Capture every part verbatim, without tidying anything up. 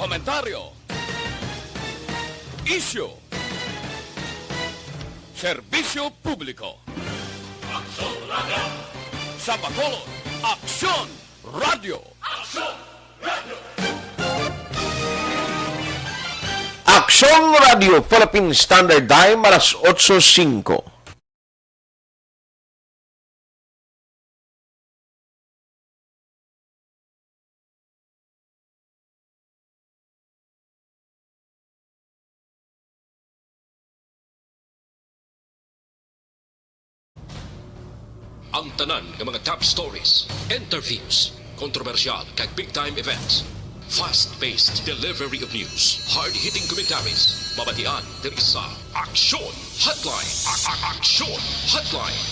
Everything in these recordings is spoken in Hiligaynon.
Komentaryo. Isyu. Serbisyo publiko. Aksyon Radio. Sa Bacolod, Aksyon Radio. Aksyon Radio. Aksyon Radio Philippine Standard Time, alas otso singko. Ang tanan nga mga top stories, interviews, kontrobersyal kag big time events. Fast-paced delivery of news, hard-hitting commentaries. Mabatian diri sa Aksyon Hotline. A- a- Aksyon Hotline.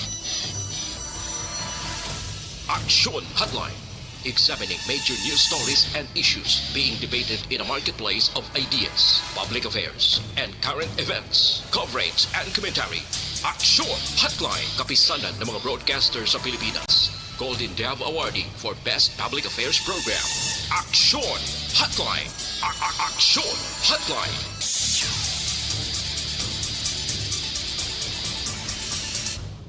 Aksyon Hotline. Examining major news stories and issues being debated in a marketplace of ideas, public affairs, and current events. Coverage and commentary. Aksyon Hotline. Kapisanan ng mga broadcaster sa Pilipinas. Golden Dove Awardee for Best Public Affairs Program. Aksyon Hotline. A- a- Aksyon Hotline.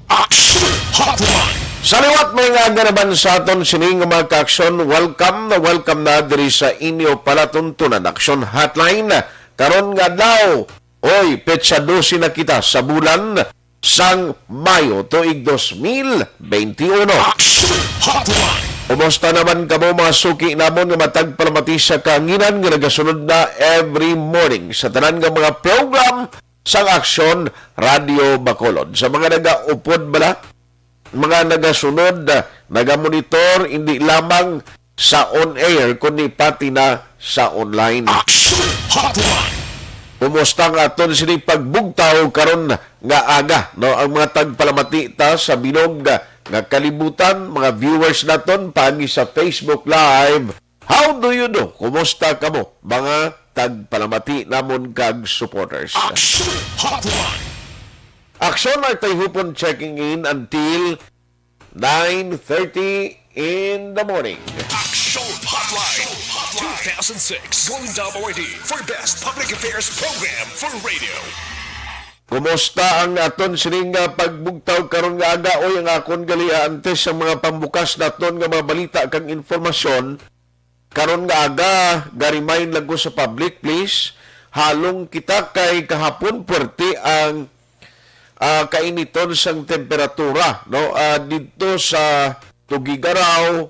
Aksyon Hotline. Sa liwat, may nga aga naman sa aton sining mga kaaksyon. Welcome na welcome na diri sa inyo palatuntunan, Aksyon Hotline. Karon nga adlaw, oy, petsa dose na kita sa bulan sang Mayo, tuig dos mil benti uno. Aksyon Hotline. Kumusta naman kamo, mga suki namon nga matag palamati sa kahanginan nga nagasunod na every morning sa tanan nga mga program sang Aksyon Radio Bacolod? Sa mga nagaupod bala, mga nagasunod, ah, nagamonitor, hindi lamang sa on air, kundi pati na sa online. Aksyon Hotline. Kumusta ang aton sini pagbugtaw karon nga aga, no? Ang mga tagpalamati ta sa bilog, ah, nga kalibutan, mga viewers naton paagi sa Facebook Live. How do you do? Kumusta kamo, mga tagpalamati namon kag supporters? Aksyon Hotline. Aksyon Artay Hupon checking in until nine thirty in the morning. Aksyon Hotline two thousand six Golden Dove Awardee for Best Public Affairs Program for Radio. Kumusta ang aton sining, ah, pagbugtaw karon nga aga? Oy, ang akon gali, ah, antes sa mga pambukas naton nga mga balita kag informasyon, karon nga aga, ga-remind lang ko sa public, please. Halong kita kay kahapon puwerte ang, ah, kainiton sang temperatura, no? Ah, didto sa Tuguegarao,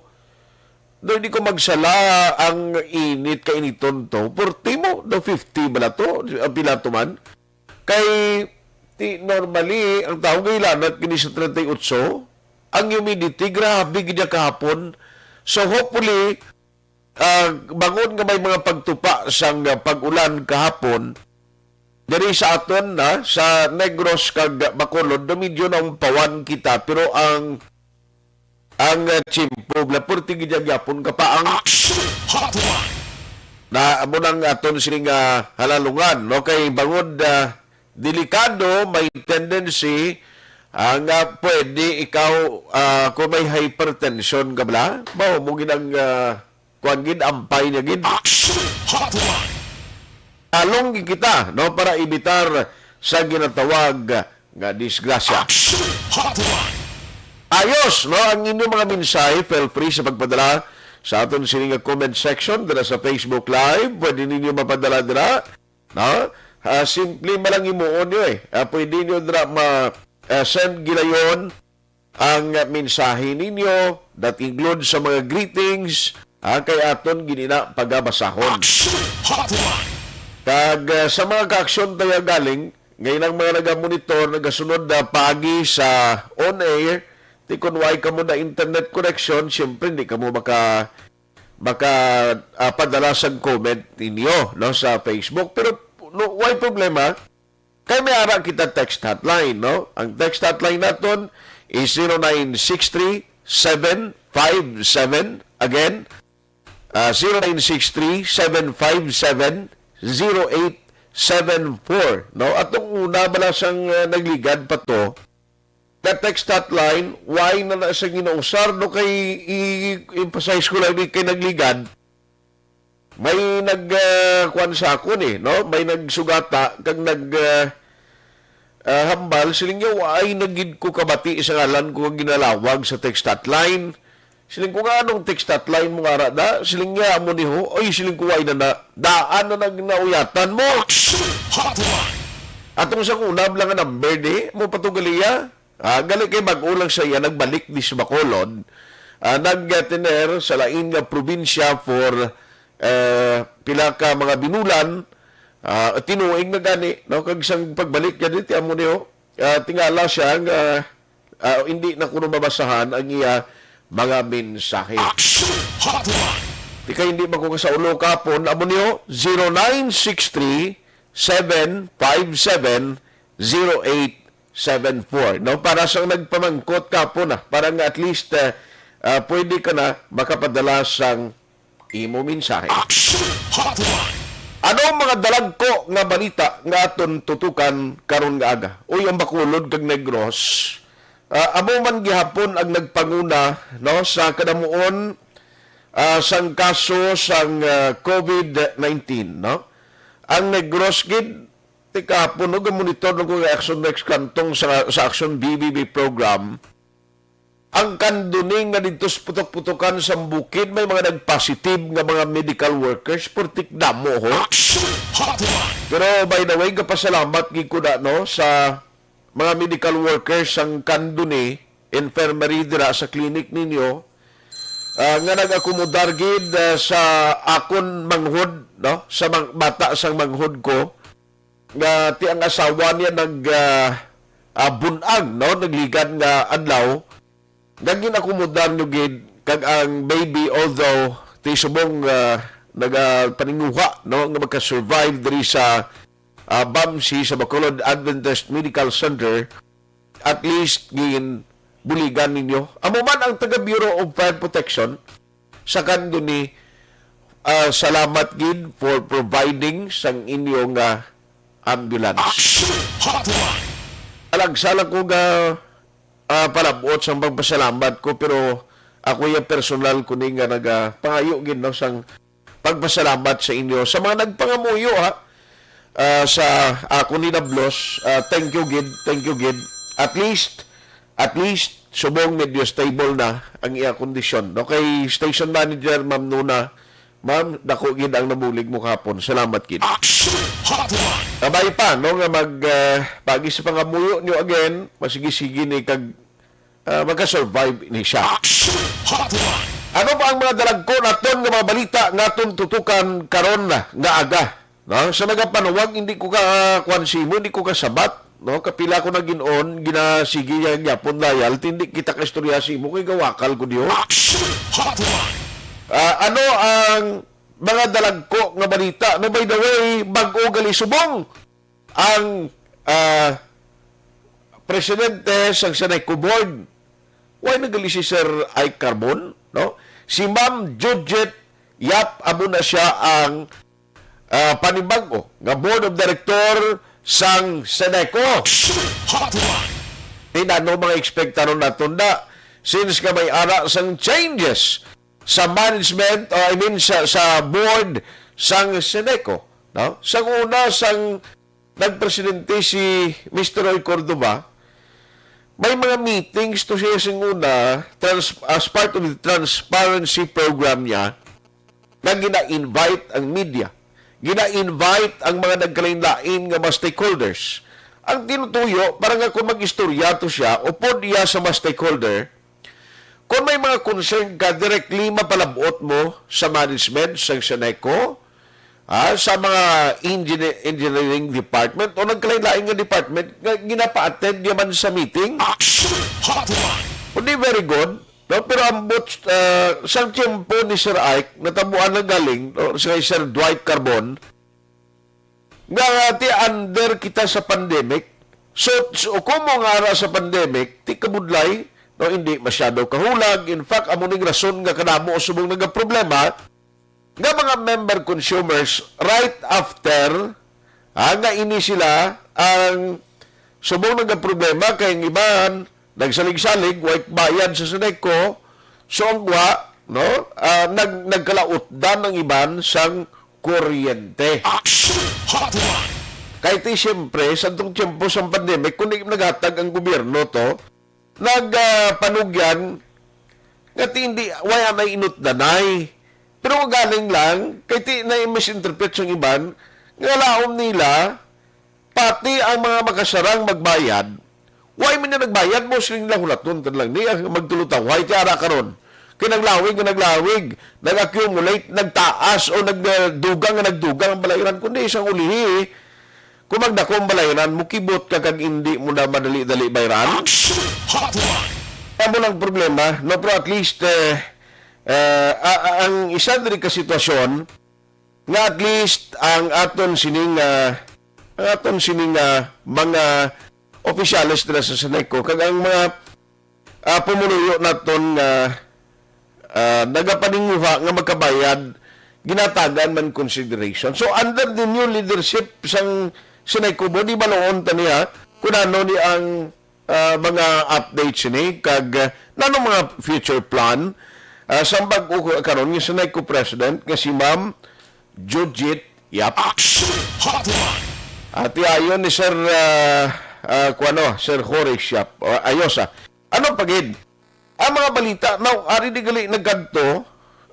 do, di ko magsala, ang init kainiton to. Forty mo, do fifty bala to? Ah, pila to man? Kay, ti, normally, ang tawo gailanat kini sa treinta y ocho, ang humidity, grabe gid niya kahapon. So, hopefully, ah, bangod nga may mga pagtupa sang, ah, pag-ulan kahapon, diri sa aton, na, sa Negros kag Bacolod, do medyo naumpawan kita, pero ang, ang, ah, tiyempo, bala, purti gid ang yapon ka pa ang Action Hotline. Na, amo nang aton sini nga halalungan, no? Kay bangod, ah, delikado, may tendency, ah, nga pwede ikaw, ah, kung may hypertension ka bala, mao mo gid ang, ah, kuwan gid, ampay niya gid. Action Hotline. Along gid kita, no, para evitar sa ginatawag nga disgrasya. Action Hotline. Ayos, no, ang inyong mga mensahe, feel free sa pagpadala sa aton sini nga comment section dira sa Facebook Live. Pwede ninyo mapadala dira, no? Ah, simple man lang himuon nyo, eh. Ah, pwede nyo dira ma, ah, send gilayon ang mensahe ninyo, that includes sa mga greetings, ah, kay aton gid ina pagabasahon. Action Hotline. Kag, ah, sa mga kaaksyon tayo galing, ngayon ang mga nagamonitor, nagasunod na paagi sa on air, ti kun way kamo na internet connection, siyempre hindi kamo maka, maka, ah, padala sang comment ninyo, no, sa Facebook. Pero no, way problema. Kay may ara kita text hotline, no? Ang text hotline naton is zero nine six three seven five seven. Again, ah, zero nine six three seven five seven zero eight seven four, no? Atong una bala sang, ah, nagligad pa to, ka text hotline, why na na siya ginausar, no? Kay i-, i-emphasize ko lang ni kay nagligad. May nag, ah, kuwan sa akon eh, no? May nagsugata kag nag, ah, ah, hambal, siling niya, "Wa ay na gid ko kabati sa ngalan ko nga ginalawag sa text hotline." Siling ko, "Nga anong text hotline mo nga ara da?" Siling niya, "Amo ni ho." "Ay," siling ko, "Wa ay na na. Daan na nag nauyatan mo." Action Hotline! Atong sa una lang nga number di, mo patugaliya. Ah, gali kay bag-o lang sa iya nagbalik di sa Bacolod. Ah, nagtener sa lain nga probinsya for, eh, pila ka mga binulan. Ah, tinuig na gani, no? Kag sang pagbalik niya dito, amo niyo, ah, tingala siya nga, ah, hindi na kuno mabasahan ang iya mga mensahe. Action Hotline! Di kay hindi man ko kasaulo kapon, amo niyo, zero nine six three, seven five seven, zero eight seven four, no? Para sa nagpamangkot kapon na, para nga at least, ah, ah, pwede ka na makapadala sang imo mensahe. Action Hotline! Ano ang mga dalagko nga balita nga aton tutukan karon nga aga? Uy, ang Bacolod kag Negros, ah, amo man gihapon ang nagpanguna, no, sa kadamuon, ah, sang kaso sang, ah, covid nineteen, no? Ang Negros gid, ti kahapon, no, gamonitor lang ko nga Action Next Kantong sa, sa Action B B B program. Ang Candoni nga dito sa putok-putokan sa bukid, may mga nagpositive nga mga medical workers, purtik damo ho. Action Hotline! Pero by the way, gapasalamat gid ko na, no, sa mga medical workers sang Candoni Infirmary dira sa clinic ninyo, ah, nga nag-akomodar gid, ah, sa akon manghod, no, sa mang-, bata sang manghod ko, nga ti ang asawa niya nag, ah, ah, bun-ag, no, nagligad nga adlaw, nga ginakomodar nyo gid, kag ang baby, although ti subong, ah, nagapaninguha, no, nga makasurvive diri sa, ah, BAMC sa Bacolod Adventist Medical Center, at least gin buligan ninyo. Amo man ang taga Bureau of Fire Protection sa Candoni, ah, salamat gid for providing sang inyo nga ambulance. Action Hotline! Alagsa lang ko nga, ah, palabot sang pagpasalamat ko, pero ako yung personal ko ni nga nagapangayo gid, no, sang pagpasalamat sa inyo, sa mga nagpangamuyo, ha, ah, sa ako ni Nablos. Ah, thank you gid, thank you gid. At least, at least, subong medyo stable na ang iya kondisyon. No, kay station manager, Ma'am Nuna, ma'am, dako gid ang nabulig mo kahapon. Salamat gid. Action Hotline! Kabay pa, no, nga mag, ah, pagi sa pangamuyo nyo again, masigi-sige ni kag, ah, makasurvive ni siya. Action Hotline! Ano pa ang mga dalagko naton nga mga balita nga aton tutukan karon na nga aga? No? Sa nagapanuwag, hindi ko ka, kuwan si mo, hindi ko kasabat, no? Kapila ko na gin-on, ginasigi niya gyapon dial, hindi kita kaistorya si mo, kay gawakal ko diyo. Action Hotline! Ah, ano ang mga dalagko nga balita? No, by the way, bag-o gali subong ang, ah, presidente sa Seneco Board. Why nagali si Sir Ike Carbon, no? Si Ma'am Judget Yap, amo na siya ang, ah, panibag-o nga Board of Director sang Seneco. Action Hotline! Tinano mga ekspektaron naton da, since nga may ara sang changes sa management, o I mean, sa, sa board sang Seneco, no? Sang una, sang nagpresidente si Mister Roy Cordova, may mga meetings to siya sang una, trans-, as part of the transparency program niya, nga gina-invite ang media, gina-invite ang mga nagkalain-lain nga mga stakeholders. Ang tinutuyo, para nga kung mag-istorya to siya, upod iya sa mga stakeholder, kung may mga concern ka, directly mapalabot mo sa management, sa Seneco, ah, sa mga engineer-, engineering department o nagkalain-lain nga department nga ginapa-attend niya man sa meeting. Action Hotline! Kundi very good, no? Pero ambot, ah, sa tiyempo ni Sir Ike, natabuan na galing, no? Si Sir Dwight Carbon, nga ti under kita sa pandemic. So, so kung mo nga ara sa pandemic, ti kabudlay, no, hindi masyado kahulag. In fact, amo ning rason nga kadamo subong nagaproblema nga mga member consumers right after, ah, nga ini sila ang subong nagaproblema kay ang iban nagsalig-salig, way bayad sa Seneco. So, ang wa, no? Ah, nag-, nagkalautdan ang iban sang kuryente. Action Hotline! Kay ti, siyempre, sa itong tiyempo sang pandemic, kung di naghatag ang gobyerno to, nag, ah, panugyan nga ti hindi, wala na inutdanay. Pero galing lang, kay ti na misinterpret sang iban, nga laom nila, pati ang mga makasarang magbayad, why man na nagbayad mo, siling nila, hulaton ta lang ni, ang magtulutawhay, ti ara karon. Kay naglawig nga naglawig, nag-accumulate, nagtaas, o nagdugang nga nagdugang ang balayran, kundi isang ulihi, kung magdako ang balayran, mukibot ka kag hindi mo na madali-dali bayran. Action Hotline! Amo lang problema, no? Pero at least, eh, eh, a-, a-, ang isa diri ka sitwasyon, nga at least ang aton sining, ah, ang aton sining, ah, mga opisyales dira sa Seneco kag ang mga, ah, pumuluyo naton nga, ah, nagapaninguha nga magkabayad, ginatagan man consideration. So, under the new leadership sang Seneco board, di baloon ta niya kung ano ni ang, ah, mga updates sini kag, ah, nano mga future plan, ah, sang bag-o karon nga Seneco president nga si Ma'am Jujit Yap. Action Hotline! Ati ayon ni Sir, ah, ah, kuwano, Sir Horace Yap. O, ayos, ah. Ano pa gid? Ang mga balita, now, ari di gali nagkadto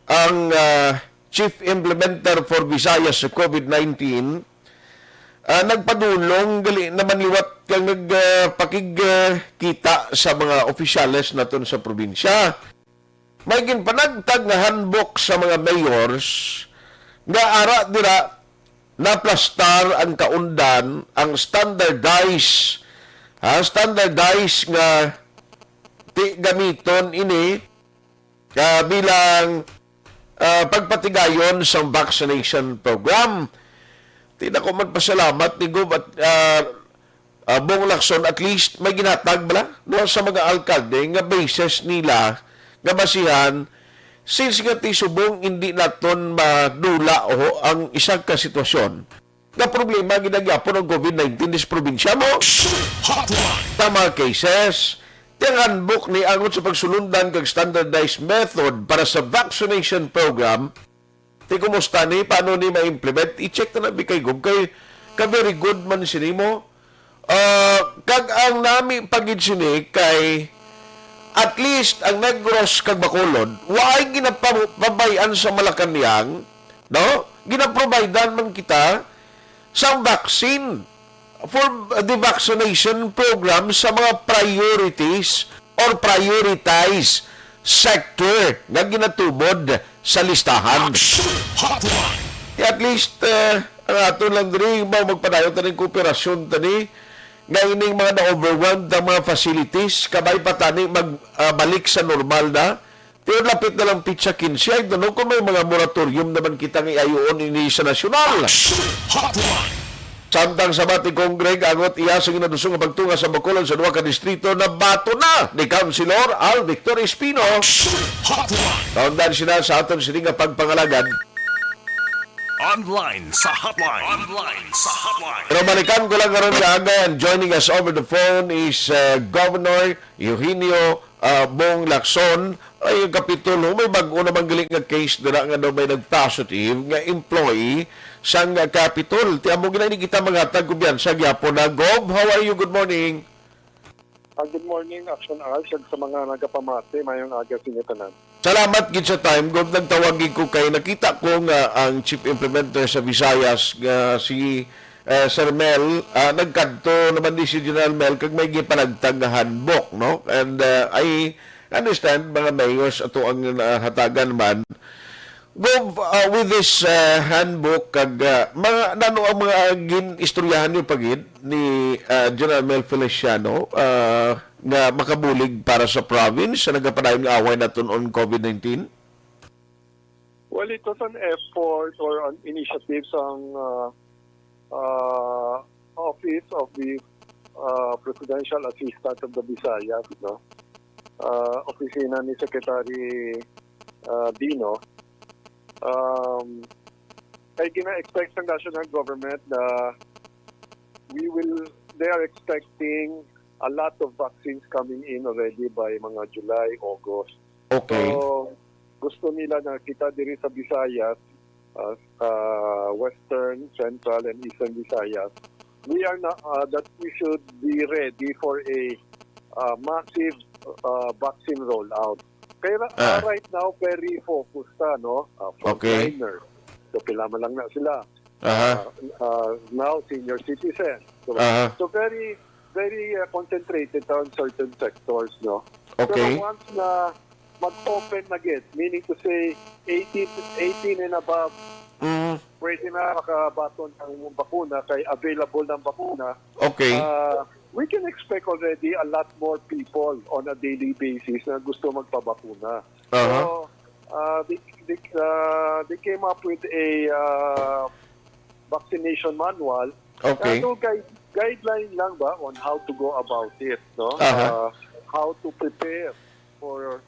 ang, ah, Chief Implementer for Visayas sa COVID nineteen, ah, nagpadulong gali naman liwat kang nag, ah, pakig, ah, kita sa mga opisyales naton sa probinsya. May ginpanagtag nga handbook sa mga mayors nga ara dira naplastar ang kaundan, ang standardize, ha, standardize nga ti gamiton ini, ah, bilang, ah, pagpatigayon sang vaccination program. Ti dako man pasalamat ni Gov at, ah, ah, Bong Lacson, at least may ginhatag bala, no, sa mga alkalde nga basis nila nga basihan, since nga ti subong hindi naton madula, oho, ang isa ka sitwasyon nga problema gid ang gyapon ang COVID nineteen sa probinsya mo. Action Hotline! Sa mga cases, ti ang handbook ni angot sa pagsulundan kag standardized method para sa vaccination program. Ti kumusta ni? Paano ni ma-implement? I-check na na bi kay Gov kay ka very good man sini mo. Ah, kag ang nami pa gid sini kay at least ang Negros kag Bacolod, waay ginapabay-an sa Malacañang, no? Ginaprovidean man kita sang vaccine for the vaccination program sa mga priorities or prioritized sector nga ginatumod sa listahan. Action Hotline! At least, eh, ang aton lang diri, mao magpadayon ta ning kooperasyon ta ni, nga ining mga na-overwhelmed ang mga facilities, kabay pa tani mag, ah, balik sa normal na. Tiyon lapit na lang pitsa quince, I don't know kung may mga moratorium naman kita nga iayoon ini sa nasyonal. Action Hotline! Samtang sa Bati Congreg, angot iya sa ginadusong nga pagtunga sa Bacolod sa duha ka distrito, nabaton na ni Councilor Al Victor Espino. Action Hotline! Naundan sila sa aton sini nga pagpangalagad. Online sa hotline. Online sa hotline. Pero balikan ko lang karon nga aga, and joining us over the phone is, uh, Governor Eugenio, uh, Bong Lacson. Ay, ang Capitol, may bag-o naman gali nga case dira nga daw may nag-positive nga employee sang Capitol. Ti amo gina ni kita maghatag kumpiyansa gyapon na. Gov, how are you? Good morning. Ah, good morning, Action Al, kag sa mga nagapamati, mayong aga sa inyo tanan. Salamat gid sa time, Gov. Nagtawag gid ko kay nakita ko nga ang chief implementer sa Visayas nga si, eh, Sir Mel, ah, nagkadto naman di si General Mel kag may gipanagtag nga handbook, no? And, ah, I understand, mga mayors ato ang nahatagan man. Gov, uh, with this, uh, handbook, kag, uh, mga, nano ang mga gin-istoryahan niyo pa gid ni, uh, General Mel Feliciano, uh, nga makabulig para sa province sa nagapadayon nga away naton on COVID nineteen? Well, it was an effort or an initiative sang, uh, uh, Office of the, uh, Presidential Assistant of the Visayas, no? Uh, opisina ni Secretary, uh, Dino. Um, kay gina-expect sa national government na we will, they are expecting a lot of vaccines coming in already by mga July, August. Okay. So, gusto nila na kita diri sa Visayas, uh, uh, Western, Central, and Eastern Visayas, we are not, uh, that we should be ready for a uh, massive uh, vaccine rollout. Kaya uh, right now, very focused ta, no? Uh, frontliner. So, pila man lang na sila. Uh-huh. Uh, uh, now, senior citizens. So, uh-huh. So very, very uh, concentrated on certain sectors, no? Okay. Pero once na mag-open na gid, meaning to say eighteen, eighteen and above, mm, pwede na makabaton ang bakuna kay available ng bakuna. Okay. Uh, we can expect already a lot more people on a daily basis na gusto magpabakuna. Uh-huh. So, uh, they, they, uh, they came up with a uh, vaccination manual. Okay. Kaso guide, guideline lang ba on how to go about it, no? Uh-huh. Uh, how to prepare for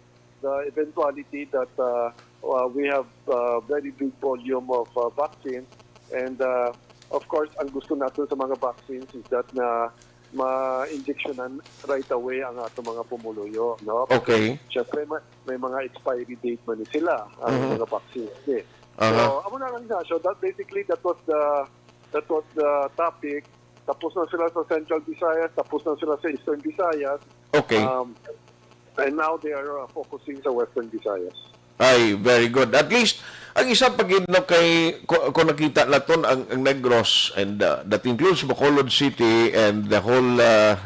the eventuality that uh, uh, we have uh, very big volume of uh, vaccine. And uh, of course, ang gusto natin sa mga vaccines is that na ma-injectionan right away ang ato mga pumuluyo, no? Okay. Siyempre, may, may mga expiry date man sila, ang Mhm. mga vaccines. Eh. Aha. So, amo na lang, Ignacio, that basically, that was the, that was the topic. Tapos na sila sa Central Visayas, tapos na sila sa Eastern Visayas. Okay. Um, and now they are uh, focusing sa Western Visayas. Ay, very good. At least, ang isa pa gid, no, kay ku-, kung nakita naton ang, ang Negros, and uh, that includes Bacolod City and the whole uh,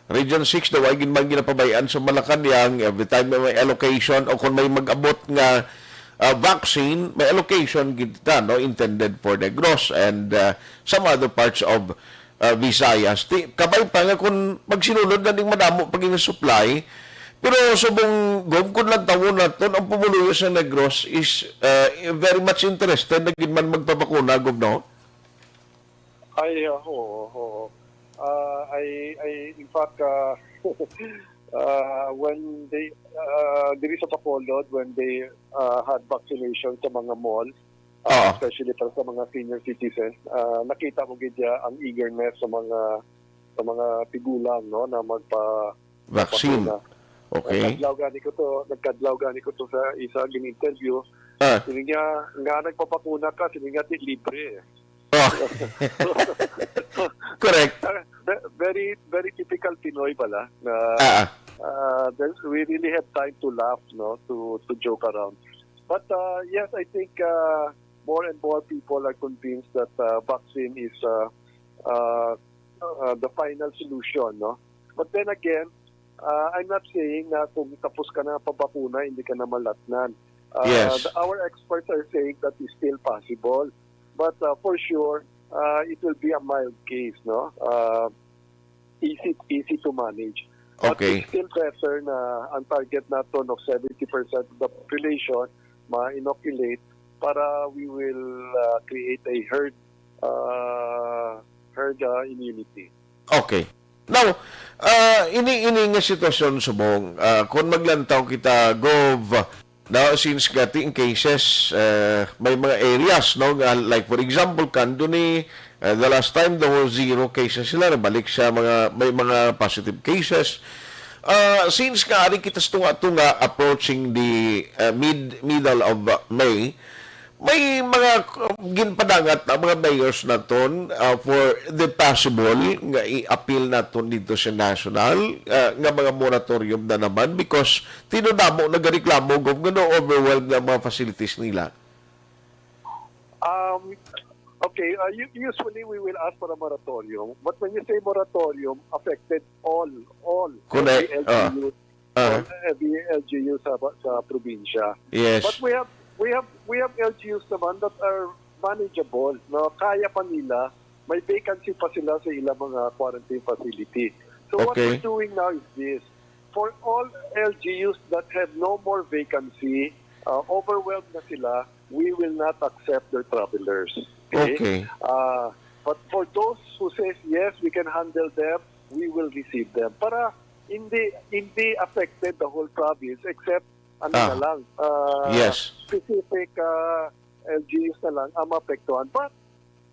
Region six, daw ay gid man ginapabayaan sa Malacañang every time may allocation o kung may mag-abot nga uh, vaccine, may allocation gid ta, no, intended for Negros and uh, some other parts of uh, Visayas. Ti, kabay pa nga kung magsinulod na ding madamo pa gina-supply, pero subong, Gov, kung lantawon naton, ang pumuluyo sa Negros is uh, very much interested na gid man magpabakuna, Gov, no? Ay, uh, oo, oo. Uh, I, I, in fact, uh, uh, when they, uh, diri sa Bacolod, when they uh, had vaccination sa mga mall, uh, Oo. especially para sa mga senior citizens, uh, nakita mo gid ya ang eagerness sa mga sa mga tigulang, no, na magpa Vaccine. Bakuna. Okay. Nagkadlaw gani ko to, nagkadlaw gani ko to sa isa gin-interview. Ah. Sini nga, nga nagpapakuna ka, sini nga di libre. Oh. Correct. Ve-, very, very typical Pinoy pala na Ah, ah. uh, there's, we really have time to laugh, no, to to joke around. But uh, yes, I think uh, more and more people are convinced that uh, vaccine is uh, uh, uh, the final solution, no? But then again, uh, I'm not saying na kung tapos ka na pabakuna, hindi ka na malatnan. Uh, Yes. the, our experts are saying that it's still possible. But uh, for sure, uh, it will be a mild case, no? Uh, easy, easy to manage. But Okay. it's still better na ang target naton of seventy percent of the population ma-inoculate para we will uh, create a herd uh, herd uh, immunity. Okay. Now, ah, ini ini nga sitwasyon subong, ah, kung maglantaw kita, Gov, now, since gati ang cases, eh, may mga areas, no, nga, like, for example, Candoni, eh, the last time there were zero cases sila, nabalik sa mga, may mga positive cases. Ah, since nga ari kita sa tunga-tunga approaching the, eh, mid, middle of, uh, May, may mga, uh, ginpadangat na mga mayors naton, uh, for the possible nga i-appeal naton dito sa national, uh, nga mga moratorium na naman because tinudamo nagareklamo, Gov, nga na-overwhelmed nga mga facilities nila. Um, okay, uh, u-, usually we will ask for a moratorium. But when you say moratorium, affected all, all Correct. Every Ah. L G U, Ah. all every L G U sa, sa probinsya. Yes. But we have, we have, we have L G Us naman that are manageable, no? Kaya pa nila, may vacancy pa sila sa ilang mga quarantine facility. So what Okay. we're doing now is this. For all L G Us that have no more vacancy, uh, overwhelmed na sila, we will not accept their travelers. Okay? Okay. Uh, but for those who says, "Yes, we can handle them," we will receive them. Para hindi hindi affected the whole province except ano Ah. na lang, uh, Yes. specific uh, L G Us na lang ang maapektuhan. But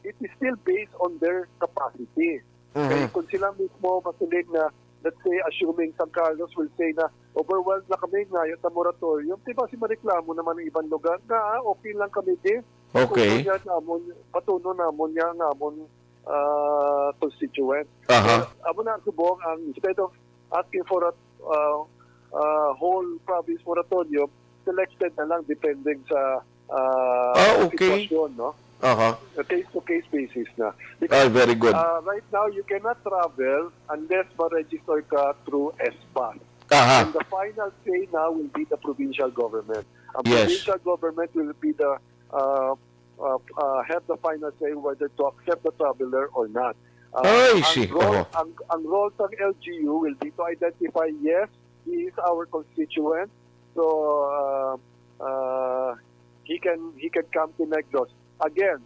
it is still based on their capacity. Mhm. Kaya kung sila mismo masiling na, let's say, assuming San Carlos will say na, overwhelmed na kami, ngayo ta moratorium. Di ba si mareklamo naman ang iban lugar nga, ah, okay lang kami di. Okay. Patuno niya namon, patuno namon niya nga amon, ah, constituent. Aha. Kaya amo na ang subong, ang instead of asking for a, ah, ah, whole province moratorium, selected na lang depending sa, ah, Ah, okay. sitwasyon, no? Aha. A case-to-case basis na. Because, Ah, very good. ah, right now, you cannot travel unless ma-register ka through S PAS. Aha. And the final say now will be the provincial government. Ang Yes. provincial government will be the, uh, uh, uh, have the final say whether to accept the traveler or not. Uh, I ang see. Role, Oho. ang, ang role ng L G U will be to identify, yes, he is our constituent, so, uh, uh, he can he can come to Negros. Again,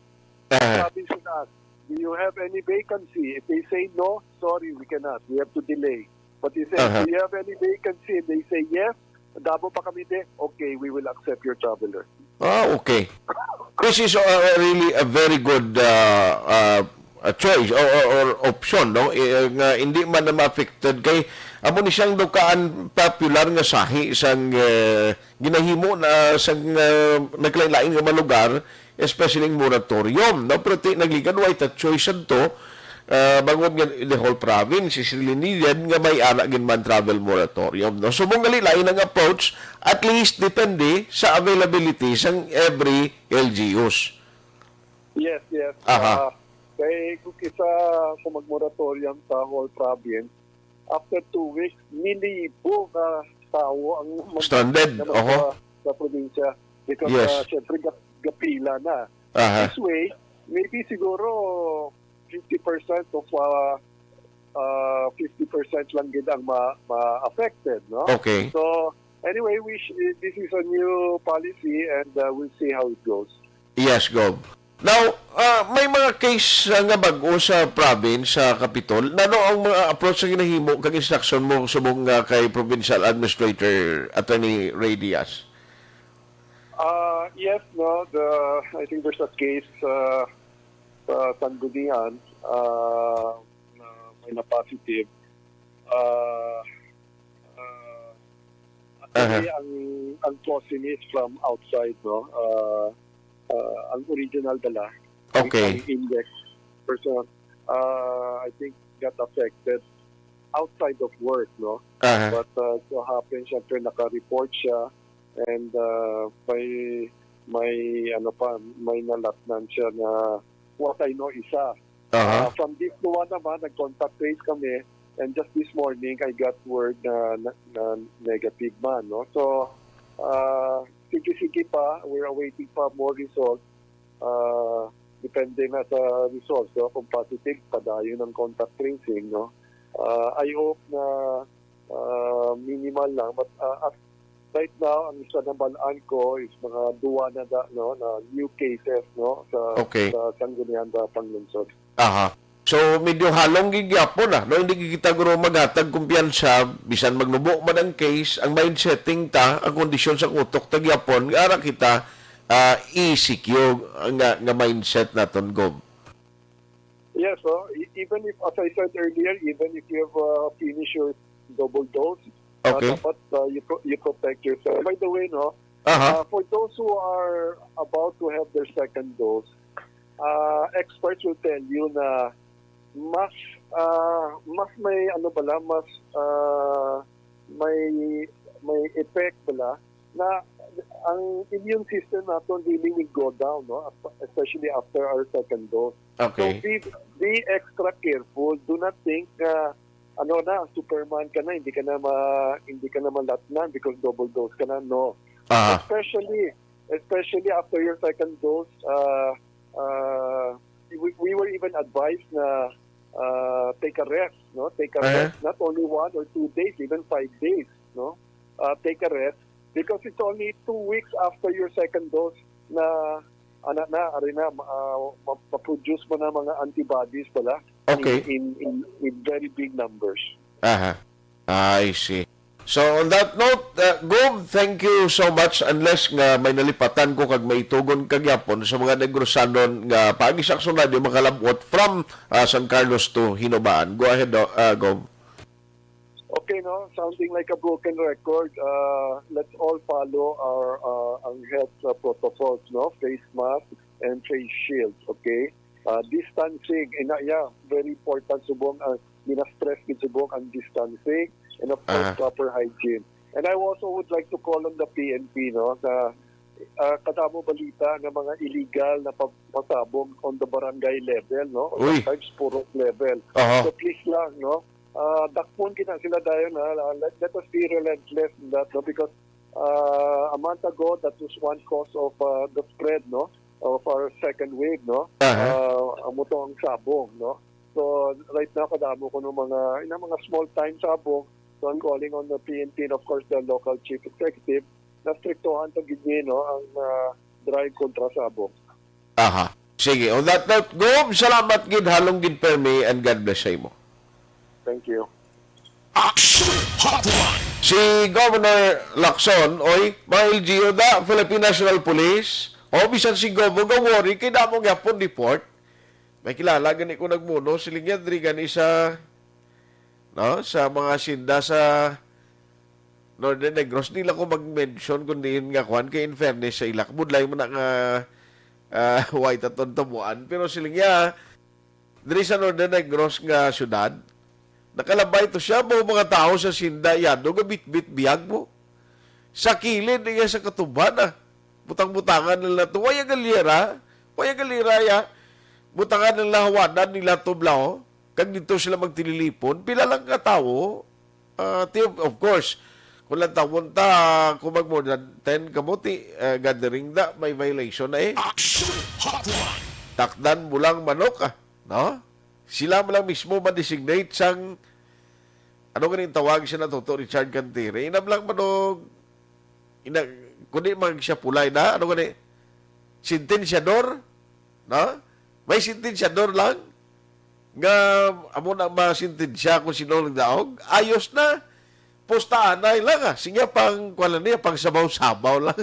Aha. sabi sila, "Do you have any vacancy?" If they say no, sorry, we cannot. We have to delay. But if they, Aha. "Do you have any vacancy?" And they say yes, "Damo pa kami di," okay, we will accept your traveler. Ah, okay. This is, uh, really a very good, uh, uh, a choice or, or, or option, no? Eh, nga hindi man na ma-affected kay amo ni siyang dukaan popular nga sahi sang, eh, ginahimo na sang, eh, naglain-lain nga mga lugar, especially ang moratorium, no? Pero ti nagligad, way ta choice adto, ah, bangod nga the whole province is really needed nga may ara gid man travel moratorium, no? So, mong gali lain ang approach, at least depende sa availability sang every L G Us. Yes, yes. Aha. Ah, kay kung kisa kung mag-moratorium sa whole province, after two weeks, milibo ka tawo ang mag- Stranded, na mag- oho. sa, sa probinsya. Because, Yes. ah, syempre, ga- gapila na. Aha. This way, maybe siguro fifty percent of, ah, ah, fifty percent lang gid ang ma-, ma-affected, no? Okay. So, anyway, we sh-, this is a new policy and, ah, we'll see how it goes. Yes, Gov. Now, ah, may mga case, ah, nga bag-o sa province, sa Capitol. Nano ang mga approach nga ginahimo kag instruction mo subong nga kay Provincial Administrator Attorney Rey Diaz? Ah, yes, no, the, I think there's a case, ah, sa Sanggunian, ah, na may na-positive. Ah, ah, actually, Aha. ang, ang causin is from outside, no? Ah, ah, ang original bala, Okay. ang index person, ah, I think, got affected outside of work, no? Aha. But, ah, so happen, syempre, naka-report siya and, ah, may, may, ano pa, may nalatnan siya na what I know, isa. Aha. Ah, from this one naman, nag-contact trace kami, and just this morning, I got word na, na, na negative man, no? So, ah, sige-sige pa, we're awaiting pa more results. Ah, depende na sa results, no? Kung positive, padayon ang contact tracing, no? Ah, I hope na, ah, minimal lang, but, ah, at right now, ang isa na balaan ko is mga duwa na da, no, na new cases, no, sa, Okay. sa Sangguniang Panglungsod. Aha. So, medyo halong gid gyapon, ah, no? Hindi gid kita guro maghatag kumpiyansa, bisan magnubo man ang case, ang mindsetting ta, ang kondisyon sa utok ta gyapon, nga ara kita, ah, E C Q nga, nga mindset naton, Gov. Yes, so, e-, even if, as I said earlier, even if you have, uh, finished your double dose, uh, Okay. dapat, uh, you pro-, you protect yourself. By the way, no, Aha. uh, for those who are about to have their second dose, uh, experts will tell you na mas, uh, mas may, ano bala, mas, uh, may, may effect bala na ang immune system naton really will go down, no? Especially after our second dose. So, Okay. be, be extra careful. Do not think na, ano na, Superman ka na, hindi ka na ma-, hindi ka na malatnan because double dose ka na. No. Aha. Especially, especially after your second dose, uh, uh, we, we were even advised na, uh, take a rest, no? Take a Eh? rest, not only one or two days, even five days, no? Uh, take a rest because it's only two weeks after your second dose na, ana na, ari na, ma-, ah, ma-, ma-produce mo na mga antibodies pala Okay. in, in, in, in very big numbers. Aha. I see. So, on that note, uh, Gov, thank you so much. Unless nga may nalipatan ko kag may tugon ka gyapon sa mga Negrosanon nga paagi sa Aksyon Radio makalabot from, uh, San Carlos to Hinobaan. Go ahead, uh, Gov. Okay, no? Sounding like a broken record, uh, let's all follow our uh, ang health uh, protocols, no? Face mask and face shields, okay? Uh, distancing, ina, yeah, very important subong ang mina-stress gid subong ang distancing and of course Aha. proper hygiene. And I also would like to call on the P N P, no, na uh, kadamo balita nga mga illegal na pag- pasabog on the barangay level, no? Or Uy. sometimes purok level. Aha. So please lang, no? Uh, dakpon gid na sila dayon, ha? Let, let us be relentless in that, no? Because uh, a month ago, that was one cause of uh, the spread, no? Of our second wave, no? Aha. Uh, amo to ang sabong, no? So right now, kadamo ko ng mga, yung mga small time sabong. So I'm calling on the P N P and of course the local chief executive na striktuhan to gid ni, no, ang uh, drive kontra sabong. Aha. Sige, on that note, Gob, salamat gid, halong gid permi, and God bless sa imo. Thank you. Action Hotline. Si Governor Lacson, oy, mga L G U da, Philippine National Police, o bisan si Gob, nga worry, kay damo gyapon report. May kilala gani ko nagmuno, siling niya, diri gani sa, no, sa mga sinda sa Northern Negros, di lang ko mag-mention kung diin nga kwan, kay in fairness sa ila, kabudlay mo na nga uh, white at tuntubuan. Pero siling niya, diri sa Northern Negros nga syudad, nakalabay to siya, mga mga tao sa sinda, yado, nga bitbit biyag mo. Sa kilid, iya sa katuban, ah. Butang-butangan nila to. Waya galera, waya galera, ya. Butangan nila, hawanan nila to, blaw. Kag dito sila magtililipon. Pila lang ka tawo, Ah, ti-, of course, kung lang tawon ta, kung mag more than ten kamuti, eh, gathering da, may violation na eh. Action Hotline. Takdan mo lang manok, ah, no? Sila mo lang mismo ma-designate sang, ano ganing tawag siya na Toto Richard Cantire? Inam lang manok, ina, kundi mag siya pulay na, ano gani? Sentensyador? No? May sentensyador lang nga amo na masintensya kung sino ang daog. Ayos na. Pustaanay lang, ah. Sige, pang, kuwan lang niya, pang sabaw-sabaw lang.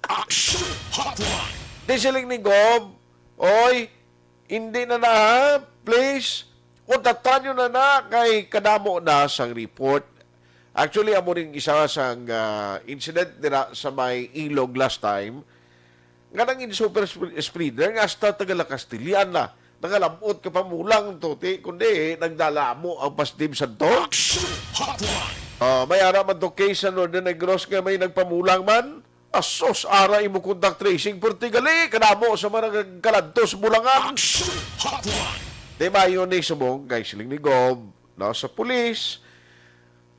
Action Hotline. Di siling ni Gob, oy, hindi na na, ha? Please, untatan nyo na na kay kadamo na sang report. Actually, amo rin isa sang ah, incident dira sa may Ilog last time, nga nangin super sp- spreader nga hasta taga La Castellan na. Nangalabot ka pamulang to, ti, kundi nagdala mo ang positive santo. Action Hotline. Ah, may ara man to case sa Northern Negros nga may nagpamulang man. Asos, ara imo contact tracing, perti gali, kadamo sa mga nagkaladto sa Bulangan. Action Hotline. Di mayo ni subong kay siling ni Gob, no, sa pulis,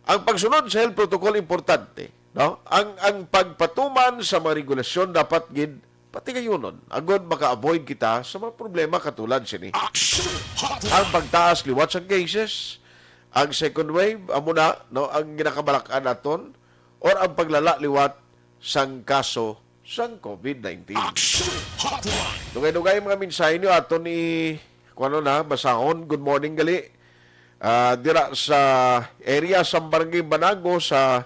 ang pagsunod sa health protocol importante, no? Ang, ang pagpatuman sa mga regulasyon dapat gid patigayunon agod maka-avoid kita sa mga problema katulad sini. Action Hotline. Ang pagtaas liwat sa cases, ang second wave, amo na, no, ang ginakabalak-an naton, or ang paglala liwat sang kaso sang COVID nineteen. Action Hotline. Dugay-dugay mga mensahe niyo aton i kuno na basahon. Good morning gali. Ah, dira sa area sa Barangay Banago sa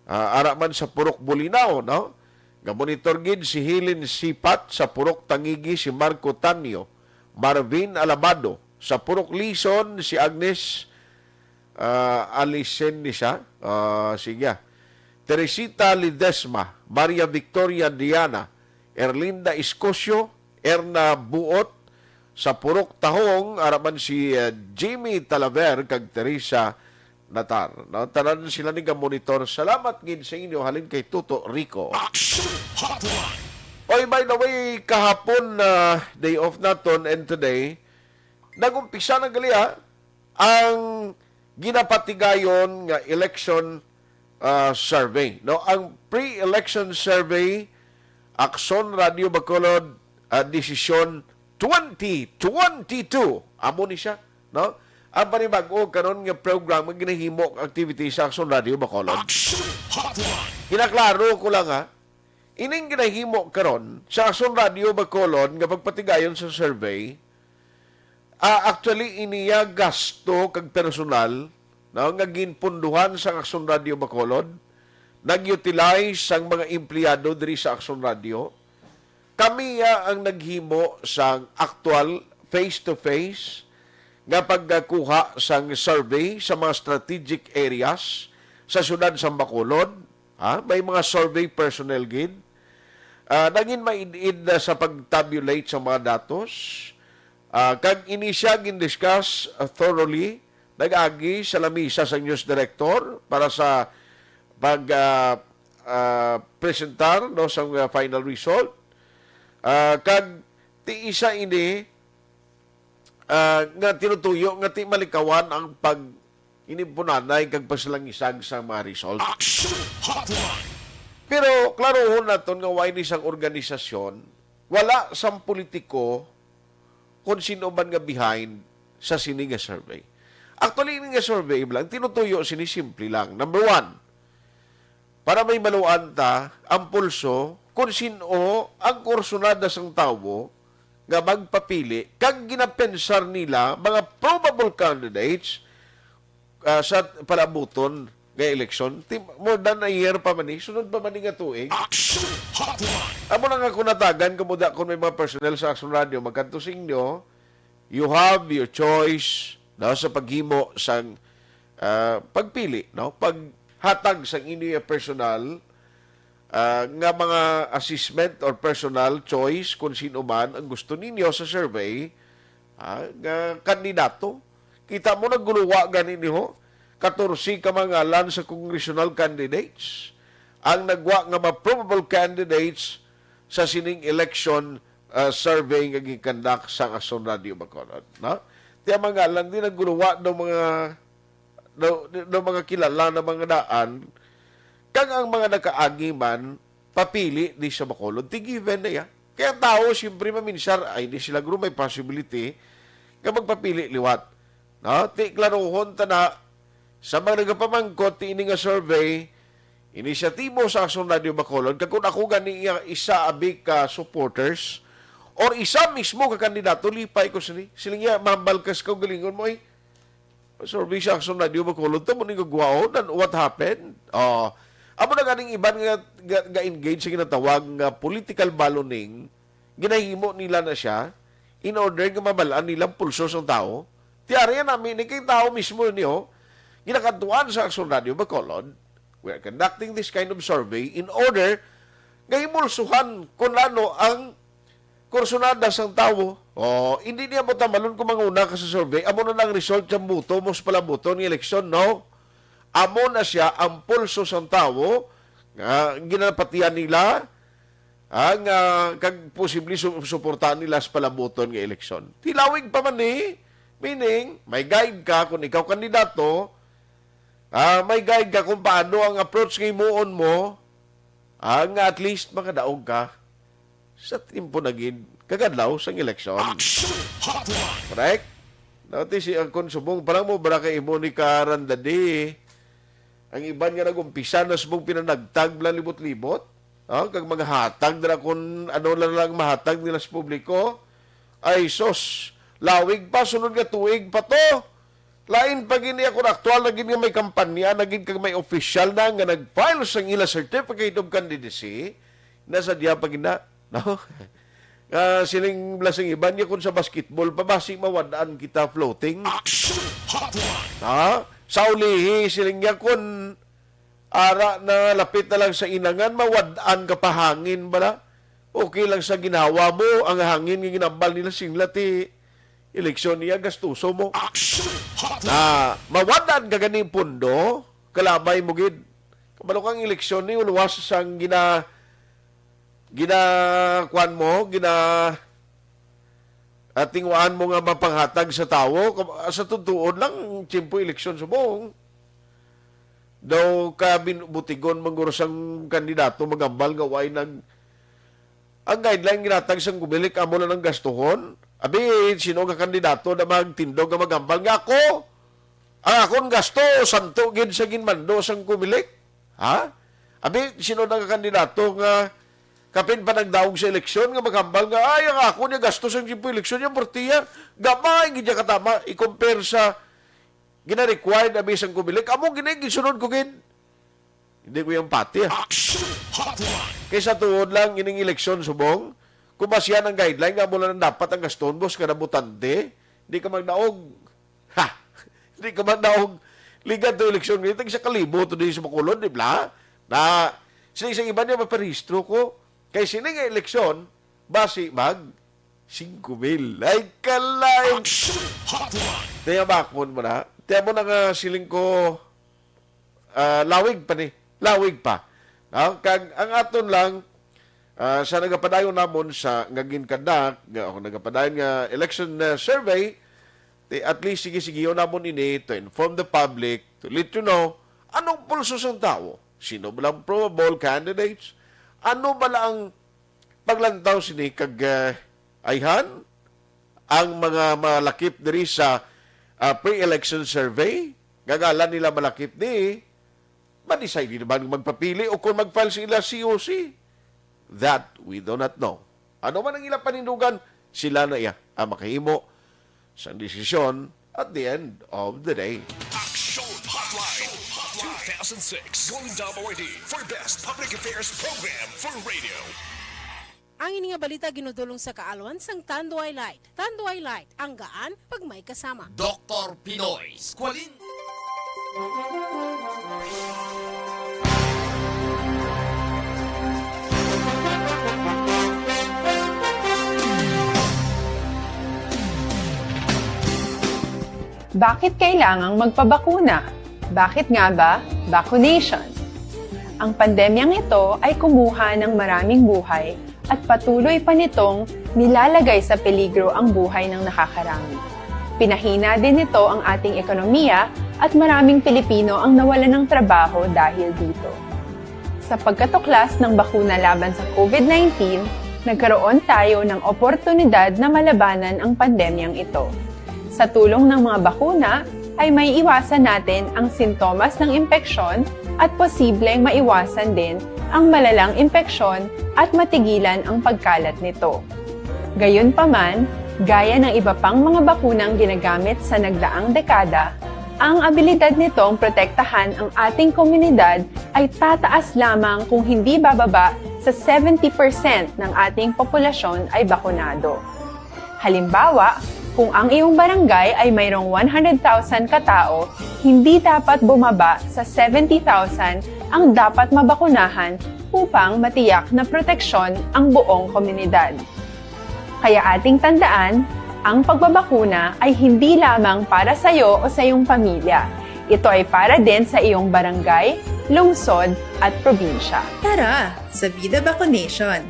ah, ara man sa Purok Bulinaw, no? Gamonitor gid si Helen Sipat sa Purok Tangigi, si Marco Tanyo, Marvin Alabado sa Purok Lison, si Agnes ah, Alisen ni siya. Ah, sige. Teresita Ledesma, Maria Victoria Diana, Erlinda Iscosio, Erna Buot, sa Purok Tahong, ara man si ah, Jimmy Talaver kag Teresa Natar. No? Tanan sila ni gamonitor. Salamat gid sa inyo halin kay Tuto Rico. Action Hotline. Oy, by the way, kahapon na day off naton and today, nag-umpisa na gali, ah, ang ginapatigayon nga election ah, survey, no? Ang pre-election survey, Aksyon Radio Bacolod, ah, Desisyon twenty twenty-two. Amo ni siya, no? Ang panibag-o karon nga program nga ginahimo, activity sa Aksyon Radio Bacolod. Action Hotline. Ginaklaro ko lang, ha. Ining ginahimo karon sa Aksyon Radio Bacolod nga pagpatigayon sa survey, ah, actually, iniya gasto kag personal, no, nga ginpunduhan sang Aksyon Radio Bacolod, nag-utilize sang mga empleyado diri sa Aksyon Radio. Kami ya ang naghimo sang aktual face-to-face nga pagkuha sang survey sa mga strategic areas sa siyudad sang Bacolod. Ha? May mga survey personnel gid. Ah, nangin maid-id na sa pag-tabulate sa mga datos. Ah, kag ini siya gin-discuss, ah, thoroughly, nag-agi sa lamisa sa news director para sa pag, ah, ah, presentar, no, sa mga final result. Ah, kag ti isa ini, ah, nga tinutuyo nga ti malikawan ang pag inimpunanay kag pagsalangisag sa mga result. Action Hotline! Pero klarohon naton nga wala ini sang organisasyon, wala sang politiko kung sino man nga behind sa sini nga survey. Actually, ini nga survey lang, tinutuyo sini simple lang. Number one, para may maluan ta ang pulso kung sino ang kursunada sang tawo nga magpapili kag ginapensar nila mga probable candidates, ah, sa palabuton nga eleksyon. Ti-, more than a year pa man ni, sunod pa man ni nga tuig. Action Hotline! Amo na nga kung natagan kamo da, kung may mga personnel sa Action Radio, magkanto sa inyo, you have your choice, no, sa paghimo sang, ah, pagpili, no, paghatag sang inyo personal, ah, nga mga assessment or personal choice kung sino man ang gusto ninyo sa survey, ah, nga kandidato. Kita mo, nagguluwa gani ni ho. Katorse ka mga ngalan sa congressional candidates ang nagwa nga ma-probable candidates sa sining election, ah, survey nga gikandak sa Action Radio Bacolod, no? Ti ang mga ngalan di nagguluwa daw mga, daw, daw mga kilala na mga daan, kag ang mga nakaagi man, papili di sa Bacolod, ti given na ya. Kaya ang tao, siyempre, maminsar, ay, di sila guro may possibility nga magpapili liwat. No? Ti klarohon ta na sa mga nagapamangkot ti ini nga survey, inisyatibo sa Action Radio Bacolod, kag kung ako gani iya isa abi ka supporters or isa mismo ka kandidato, lipay ko sini. Siling niya, mahambal ka sa kaugalingon mo, eh. Survey sa Action Radio Bacolod, tamo ni gagwaon, and what happened? Oh, amo na ganing iban nga ga, ga-engage sa ginatawag nga political balloting, ginahimo nila na siya in order nga mabalaan nila ang pulso sang tawo. Ti ari nami ni kay tawo mismo niyo, ginakadtuan sa Action Radio Bacolod. We are conducting this kind of survey in order nga himulsuhan kung ano ang kursunada sang tawo. Oh, hindi niya mo tamalon kung manguna ka sa survey. Amo na ang result sa buto mo sa palabuton nga eleksyon, no? Amo na siya ang pulso sang tawo nga ginapatihan nila, ah, nga kag posible su-, suportahan nila sa palabuton nga eleksyon. Tilawig pa man ni, meaning, may guide ka kung ikaw kandidato, ah, may guide ka kung paano ang approach nga himuon mo, ah, nga at least makadaog ka sa timpo na gid kag adlaw sang eleksyon. Action Hotline! Correct? Dati si ang konsumong parang mo bara kay imo ni Karandadi. Ang iban nga nag-umpisa na subong pinanagtag lang libot-libot. Ah, kag maghatag na kun ano lang, lang mahatag nila sa publiko. Ay, sos, lawig pa, sunod nga tuig pa to. Lain pa gini akon aktual na gid nga may kampanya na gid kag may opisyal na nga nag-file sang ila certificate of candidacy, nasa diya pa gid na, no? Ah, siling blasing iban niya kung sa basketball pa, basi mawad-an kita floating. Action Hotline! Ha? Sa ulihi, siling niya kung ara na lapit na lang sa inangan, mawad-an ka pa hangin bala. Okay lang sa ginawa mo, ang hangin nga ginambal nila singla ti eleksyon niya, gastuso mo. Action Hotline! Na mawad-an ka ganing pundo, kalabay mo gid. Kabalo kang eleksyon ni, uluwas sang gina-, gina-, kuan mo, gina-, at tinguhaan mo nga mapanghatag sa tawo. Sa tutuon lang, tiyempo eleksyon subong. Daw ka bin-, butigon man guro sang kandidato magambal nga way nag-, ang guideline ginatag sang Comelec amo lang ang gastuhon. Abi, sino nga kandidato na magtindog nga magambal nga ako? Ang akon gasto, santo gid sa ginmando sang Comelec. Ha? Abi, sino na nga kandidato nga kapin pa nagdaog sa eleksyon nga magambal nga, "Ay, ang akon niya gasto sang tiyempo eleksyon niya, portiya, gamay gid niya katama, i-compare sa gina-required abi sang Comelec." Amo gini, gisunod ko gid. Hindi ko yung pati, ah. Action Hotline! Kaysa tuod lang ining eleksyon subong, kung basihan ang guideline nga amo lang dapat ang gaston, boss, kada botante, di ka magdaog. Ha! Di ka man daw ligad to eleksyon. Ngayon, tag sa kalibo to din sa Bacolod, di ba? Na, sila sa iba niya, maparehistro ko. Kay sini nga eleksyon, basi mag singko mil. Ay, kalay! Action Hotline! Tiya bakon mo na. Tiya mo na nga siling ko, ah, lawig pa ni. Lawig pa. No? Kag ang aton lang, ah, sa nagapadayon namon sa nga ginkandak, nga, o nagapadayon nga election, ah, survey, ti, at least, sige-sigeon namon ini to inform the public, to let you know, anong pulso sang tawo? Sino ba lang probable candidates? Ano ba lang paglantaw sini kag, ah, ayhan ang mga malakip diri sa, ah, pre-election survey? Nga ngalan nila malakip ni, ma-decide na ba magpapili o kung mag-file sila C O C? That we do not know. Ano man ang ilang panindugan, sila na iya ang makahimo sang desisyon at the end of the day. Action Hotline two thousand six Golden Dome Awardee for Best Public Affairs Program for Radio. Ang ini nga balita ginudulong sa kaalwan sang Tanduay Light. Tanduay Light, ang gaan pag may kasama. Doktor Pinoy Squalin. Bakit kailangang magpabakuna? Bakit nga ba vaccination? Ang pandemyang ito ay kumuha ng maraming buhay at patuloy pa nitong nilalagay sa peligro ang buhay ng nakakarami. Pinahina din nito ang ating ekonomiya at maraming Pilipino ang nawalan ng trabaho dahil dito. Sa pagkatuklas ng bakuna laban sa COVID nineteen, nagkaroon tayo ng oportunidad na malabanan ang pandemyang ito. Sa tulong ng mga bakuna, ay maiiwasan natin ang sintomas ng impeksyon at posibleng maiwasan din ang malalang impeksyon at matigilan ang pagkalat nito. Gayunpaman, gaya ng iba pang mga bakunang ginagamit sa nagdaang dekada, ang abilidad nitong protektahan ang ating komunidad ay tataas lamang kung hindi bababa sa seventy percent ng ating populasyon ay bakunado. Halimbawa, kung ang iyong barangay ay mayroong one hundred thousand katao, hindi dapat bumaba sa seventy thousand ang dapat mabakunahan upang matiyak na proteksyon ang buong komunidad. Kaya ating tandaan, ang pagbabakuna ay hindi lamang para sa iyo o sa iyong pamilya. Ito ay para din sa iyong barangay, lungsod, at probinsya. Tara, sa Vida Vaccination!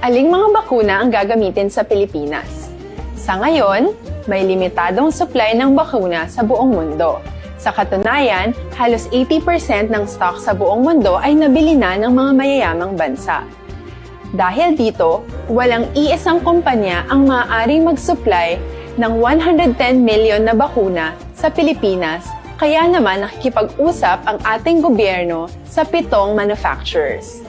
Aling mga bakuna ang gagamitin sa Pilipinas? Sa ngayon, may limitadong supply ng bakuna sa buong mundo. Sa katunayan, halos eighty percent ng stock sa buong mundo ay nabili na ng mga mayayamang bansa. Dahil dito, walang iisang kumpanya ang maaaring mag-supply ng one hundred ten million na bakuna sa Pilipinas, kaya naman nakikipag-usap ang ating gobyerno sa pitong manufacturers.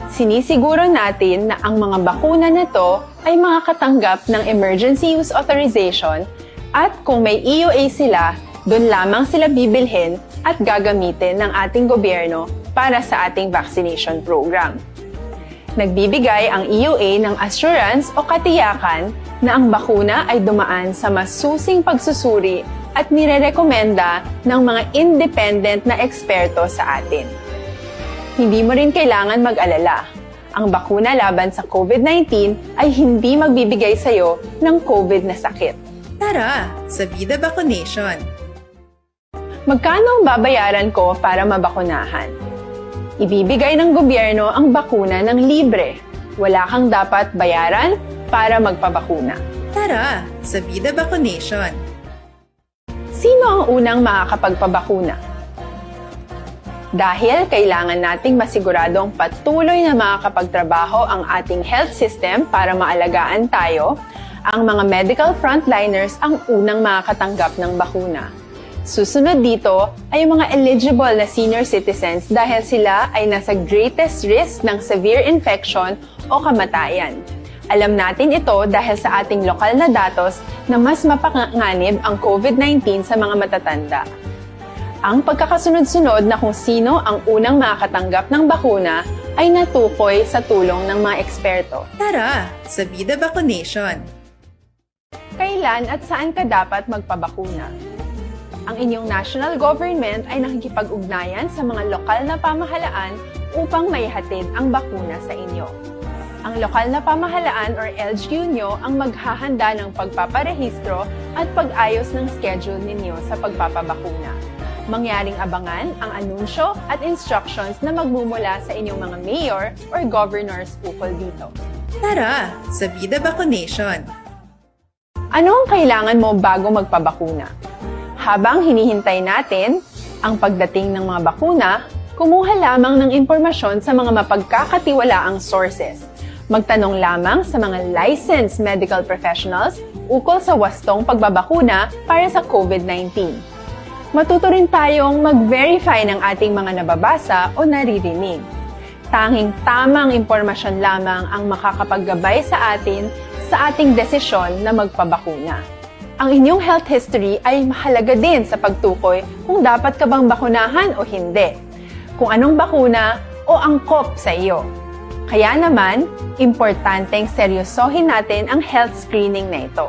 Sinisiguro natin na ang mga bakuna na to ay makakatanggap ng emergency use authorization at kung may E U A sila, doon lamang sila bibilhin at gagamitin ng ating gobyerno para sa ating vaccination program. Nagbibigay ang E U A ng assurance o katiyakan na ang bakuna ay dumaan sa masusing pagsusuri at nirerekomenda ng mga independent na eksperto sa atin. Hindi mo rin kailangan mag-alala. Ang bakuna laban sa COVID nineteen ay hindi magbibigay sa iyo ng COVID na sakit. Tara, sa Vida Vaccination! Magkano ang babayaran ko para mabakunahan? Ibibigay ng gobyerno ang bakuna ng libre. Wala kang dapat bayaran para magpabakuna. Tara, sa Vida Vaccination! Sino ang unang makakapagpabakuna? Dahil kailangan nating masiguradong patuloy na makakapagtrabaho ang ating health system para maalagaan tayo, ang mga medical frontliners ang unang makakatanggap ng bakuna. Susunod dito ay ang mga eligible na senior citizens dahil sila ay nasa greatest risk ng severe infection o kamatayan. Alam natin ito dahil sa ating lokal na datos na mas mapanganib ang COVID nineteen sa mga matatanda. Ang pagkakasunod-sunod na kung sino ang unang makakatanggap ng bakuna ay natukoy sa tulong ng mga eksperto. Tara, sa Vida Vaccination! Kay Kailan at saan ka dapat magpabakuna? Ang inyong national government ay nakikipag-ugnayan sa mga lokal na pamahalaan upang maihatid ang bakuna sa inyo. Ang lokal na pamahalaan or L G U nyo ang maghahanda ng pagpaparehistro at pag-ayos ng schedule ninyo sa pagpapabakuna. Mangyaring abangan ang anunsyo at instructions na magmumula sa inyong mga mayor or governors ukol dito. Tara sa Vida Vaccination! Ano ang kailangan mo bago magpabakuna? Habang hinihintay natin ang pagdating ng mga bakuna, kumuha lamang ng impormasyon sa mga mapagkakatiwalaang sources. Magtanong lamang sa mga licensed medical professionals ukol sa wastong pagbabakuna para sa COVID nineteen. Matuto rin tayong mag-verify ng ating mga nababasa o naririnig. Tanging tamang impormasyon lamang ang makakapaggabay sa atin sa ating desisyon na magpabakuna. Ang inyong health history ay mahalaga din sa pagtukoy kung dapat ka bang bakunahan o hindi, kung anong bakuna o angkop sa iyo. Kaya naman, importanteng seryosohin natin ang health screening na ito.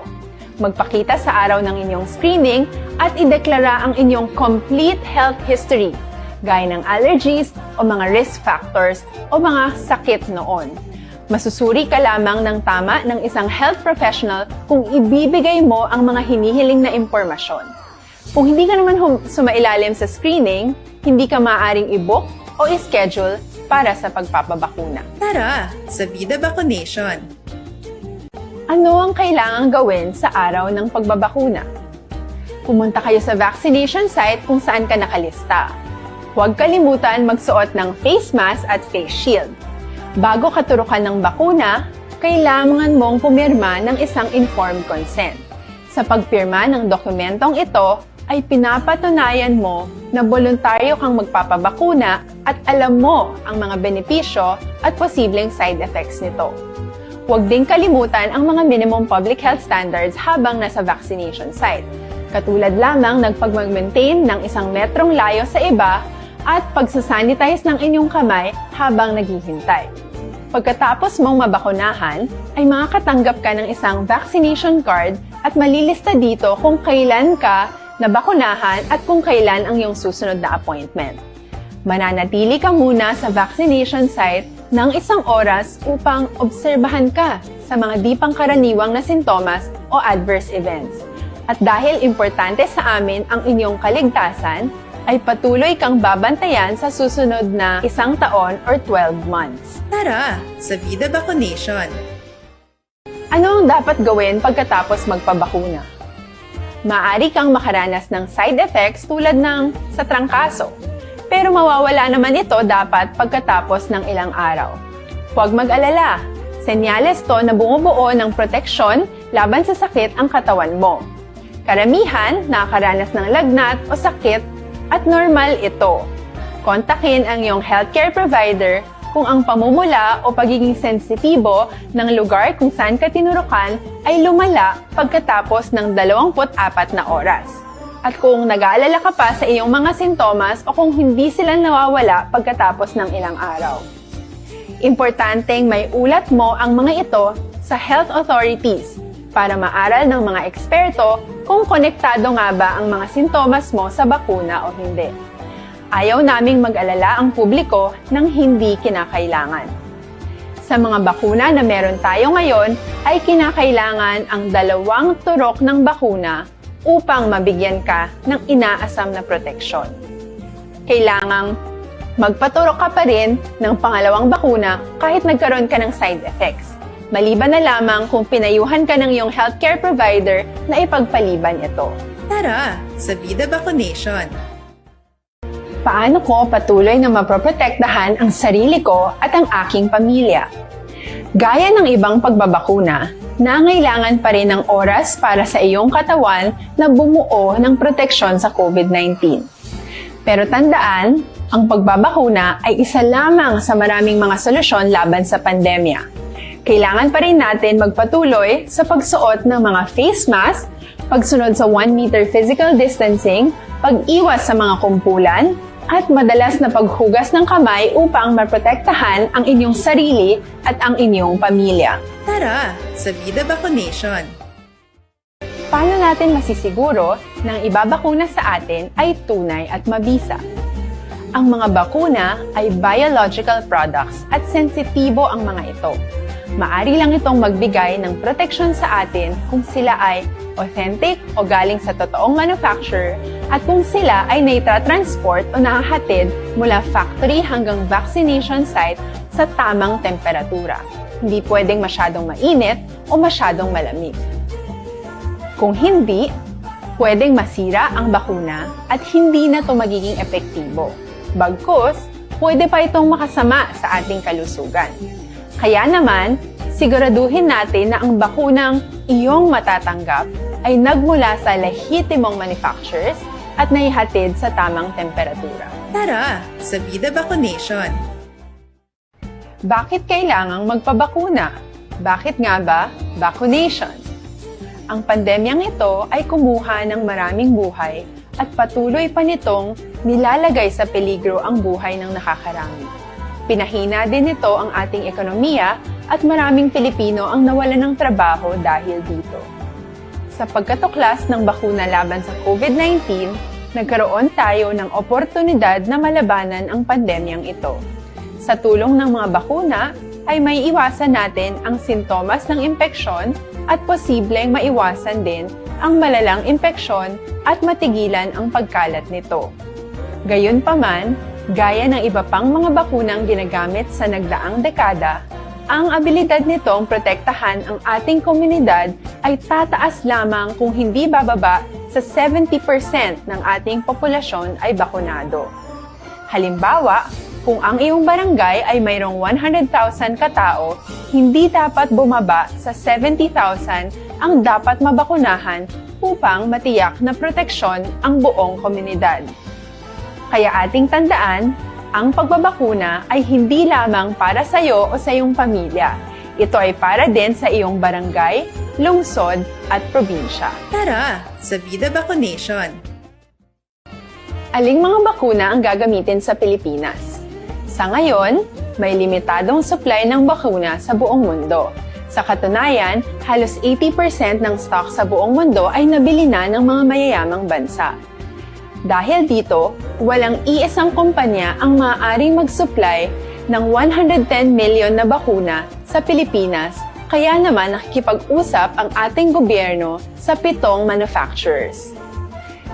Magpakita sa araw ng inyong screening at ideklara ang inyong complete health history, gaya ng allergies o mga risk factors o mga sakit noon. Masusuri ka lamang ng tama ng isang health professional kung ibibigay mo ang mga hinihiling na impormasyon. Kung hindi ka naman hum- sumailalim sa screening, hindi ka maaaring i-book o i-schedule para sa pagpapabakuna. Tara sa Vida Vaccination! Ano ang kailangang gawin sa araw ng pagbabakuna? Pumunta kayo sa vaccination site kung saan ka nakalista. Huwag kalimutan magsuot ng face mask at face shield. Bago katurukan ng bakuna, kailangan mong pumirma ng isang informed consent. Sa pagpirma ng dokumentong ito, ay pinapatunayan mo na boluntaryo kang magpapabakuna at alam mo ang mga benepisyo at posibleng side effects nito. Huwag ding kalimutan ang mga minimum public health standards habang nasa vaccination site, katulad lamang ng pagmag-maintain ng isang metrong layo sa iba at pagsasanitize ng inyong kamay habang naghihintay. Pagkatapos mong mabakunahan, ay makakatanggap ka ng isang vaccination card at malilista dito kung kailan ka nabakunahan at kung kailan ang iyong susunod na appointment. Mananatili ka muna sa vaccination site ng isang oras upang obserbahan ka sa mga di pangkaraniwang na sintomas o adverse events. At dahil importante sa amin ang inyong kaligtasan, ay patuloy kang babantayan sa susunod na isang taon or twelve months. Tara sa Vida Vaccination! Ano ang dapat gawin pagkatapos magpabakuna? Maaari kang makaranas ng side effects tulad ng sa trangkaso, pero mawawala naman ito dapat pagkatapos ng ilang araw. Huwag mag-alala, senyales to na bumubuo ng proteksyon laban sa sakit ang katawan mo. Karamihan nakakaranas ng lagnat o sakit at normal ito. Kontakin ang iyong healthcare provider kung ang pamumula o pagiging sensitibo ng lugar kung saan ka tinurukan ay lumala pagkatapos ng dalawampu't apat na oras, at kung nag-aalala ka pa sa iyong mga sintomas o kung hindi sila nawawala pagkatapos ng ilang araw. Importanteng maiulat mo ang mga ito sa health authorities para maaral ng mga eksperto kung konektado nga ba ang mga sintomas mo sa bakuna o hindi. Ayaw naming mag-alala ang publiko ng hindi kinakailangan. Sa mga bakuna na meron tayo ngayon, ay kinakailangan ang dalawang turok ng bakuna upang mabigyan ka ng inaasam na proteksyon. Kailangang magpaturok ka pa rin ng pangalawang bakuna kahit nagkaroon ka ng side effects, maliban na lamang kung pinayuhan ka ng iyong healthcare provider na ipagpaliban ito. Tara sa Vida Vaccination! Paano ko patuloy na mapoprotektahan ang sarili ko at ang aking pamilya? Gaya ng ibang pagbabakuna, nangailangan pa rin ng oras para sa iyong katawan na bumuo ng proteksyon sa COVID nineteen. Pero tandaan, ang pagbabakuna ay isa lamang sa maraming mga solusyon laban sa pandemya. Kailangan pa rin natin magpatuloy sa pagsuot ng mga face mask, pagsunod sa one meter physical distancing, pag-iwas sa mga kumpulan, at madalas na paghugas ng kamay upang maprotektahan ang inyong sarili at ang inyong pamilya. Tara sa Vida Vaccination! Paano natin masisiguro na ang ibabakuna sa atin ay tunay at mabisa? Ang mga bakuna ay biological products at sensitibo ang mga ito. Maari lang itong magbigay ng proteksyon sa atin kung sila ay authentic o galing sa totoong manufacturer at kung sila ay naitatransport o nahahatid mula factory hanggang vaccination site sa tamang temperatura. Hindi pwedeng masyadong mainit o masyadong malamig. Kung hindi, pwedeng masira ang bakuna at hindi na ito magiging epektibo. Bagkus, pwede pa itong makasama sa ating kalusugan. Kaya naman, siguraduhin natin na ang bakunang iyong matatanggap ay nagmula sa lehitimong manufacturers at naihatid sa tamang temperatura. Tara, sa Bida Vacunation! Bakit kailangang magpabakuna? Bakit nga ba vacunation? Ang pandemyang ito ay kumuha ng maraming buhay at patuloy pa nitong nilalagay sa peligro ang buhay ng nakakarami. Pinahina din nito ang ating ekonomiya at maraming Pilipino ang nawalan ng trabaho dahil dito. Sa pagkatuklas ng bakuna laban sa COVID nineteen, nagkaroon tayo ng oportunidad na malabanan ang pandemyang ito. Sa tulong ng mga bakuna, ay maiiwasan natin ang sintomas ng impeksyon at posibleng maiwasan din ang malalang impeksyon at matigilan ang pagkalat nito. Gayunpaman, gaya ng iba pang mga bakunang ginagamit sa nagdaang dekada, ang abilidad nitong protektahan ang ating komunidad ay tataas lamang kung hindi bababa sa seventy percent ng ating populasyon ay bakunado. Halimbawa, kung ang iyong barangay ay mayroong one hundred thousand ka tawo, hindi dapat bumaba sa seventy thousand ang dapat mabakunahan upang matiyak na proteksyon ang buong komunidad. Kaya ating tandaan, ang pagbabakuna ay hindi lamang para sa iyo o sa iyong pamilya. Ito ay para din sa iyong barangay, lungsod, at probinsya. Tara, sa Bida Vacunation! Aling mga bakuna ang gagamitin sa Pilipinas? Sa ngayon, may limitadong supply ng bakuna sa buong mundo. Sa katunayan, halos eighty percent ng stock sa buong mundo ay nabili na ng mga mayayamang bansa. Dahil dito, walang iisang kumpanya ang maaaring mag-supply ng one hundred ten million na bakuna sa Pilipinas, kaya naman nakikipag-usap ang ating gobyerno sa pitong manufacturers.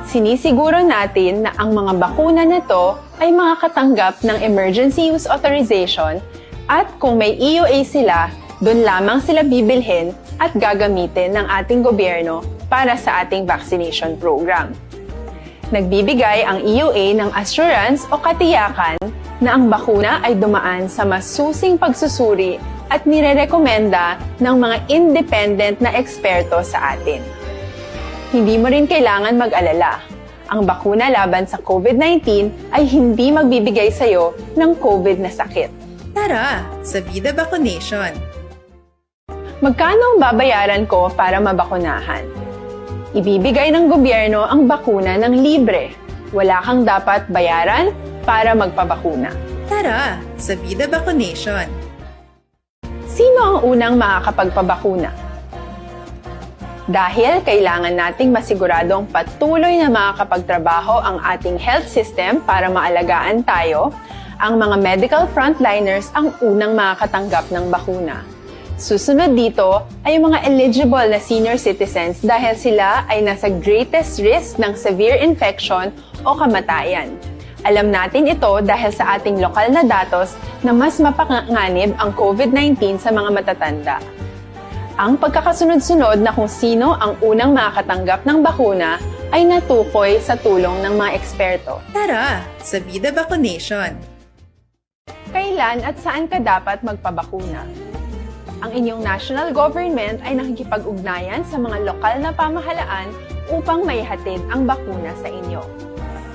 Sinisiguro natin na ang mga bakuna na to ay makakatanggap ng emergency use authorization at kung may E U A sila, doon lamang sila bibilhin at gagamitin ng ating gobyerno para sa ating vaccination program. Nagbibigay ang E U A ng assurance o katiyakan na ang bakuna ay dumaan sa masusing pagsusuri at nirerekomenda ng mga independent na eksperto sa atin. Hindi mo rin kailangan mag-alala. Ang bakuna laban sa COVID nineteen ay hindi magbibigay sa iyo ng COVID na sakit. Tara, sa Bida Vacunation! Magkano ang babayaran ko para mabakunahan? Ibibigay ng gobyerno ang bakuna ng libre. Wala kang dapat bayaran para magpabakuna. Tara, sa Bida Vacunation! Sino ang unang makakapagpabakuna? Dahil kailangan nating masiguradong patuloy na makakapagtrabaho ang ating health system para maalagaan tayo, ang mga medical frontliners ang unang makakatanggap ng bakuna. Susunod dito ay ang mga eligible na senior citizens dahil sila ay nasa greatest risk ng severe infection o kamatayan. Alam natin ito dahil sa ating lokal na datos na mas mapanganib ang COVID nineteen sa mga matatanda. Ang pagkakasunod-sunod na kung sino ang unang makakatanggap ng bakuna ay natukoy sa tulong ng mga eksperto. Tara, sa Bida Vacunation! Kailan at saan ka dapat magpabakuna? Ang inyong national government ay nakikipag-ugnayan sa mga lokal na pamahalaan upang maihatid ang bakuna sa inyo.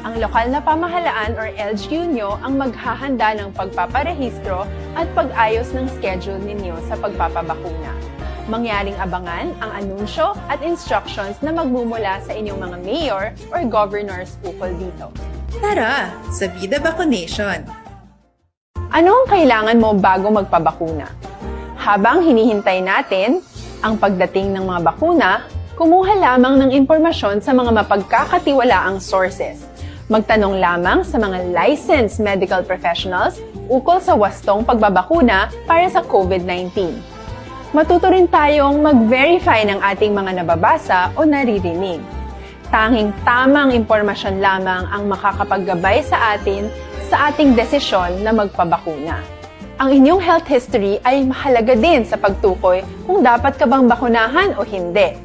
Ang lokal na pamahalaan or L G U nyo ang maghahanda ng pagpaparehistro at pag-ayos ng schedule ninyo sa pagpapabakuna. Mangyaring abangan ang anunsyo at instructions na magmumula sa inyong mga mayor or governors ukol dito. Tara, sa Bida Vacunation! Ano ang kailangan mo bago magpabakuna? Habang hinihintay natin ang pagdating ng mga bakuna, Kumuha lamang ng impormasyon sa mga mapagkakatiwalaang sources. Magtanong lamang sa mga licensed medical professionals ukol sa wastong pagbabakuna para sa COVID nineteen. Matuto rin tayong mag-verify ng ating mga nababasa o naririnig. Tanging tamang impormasyon lamang ang makakapaggabay sa atin sa ating desisyon na magpabakuna. Ang inyong health history ay mahalaga din sa pagtukoy kung dapat ka bang bakunahan o hindi,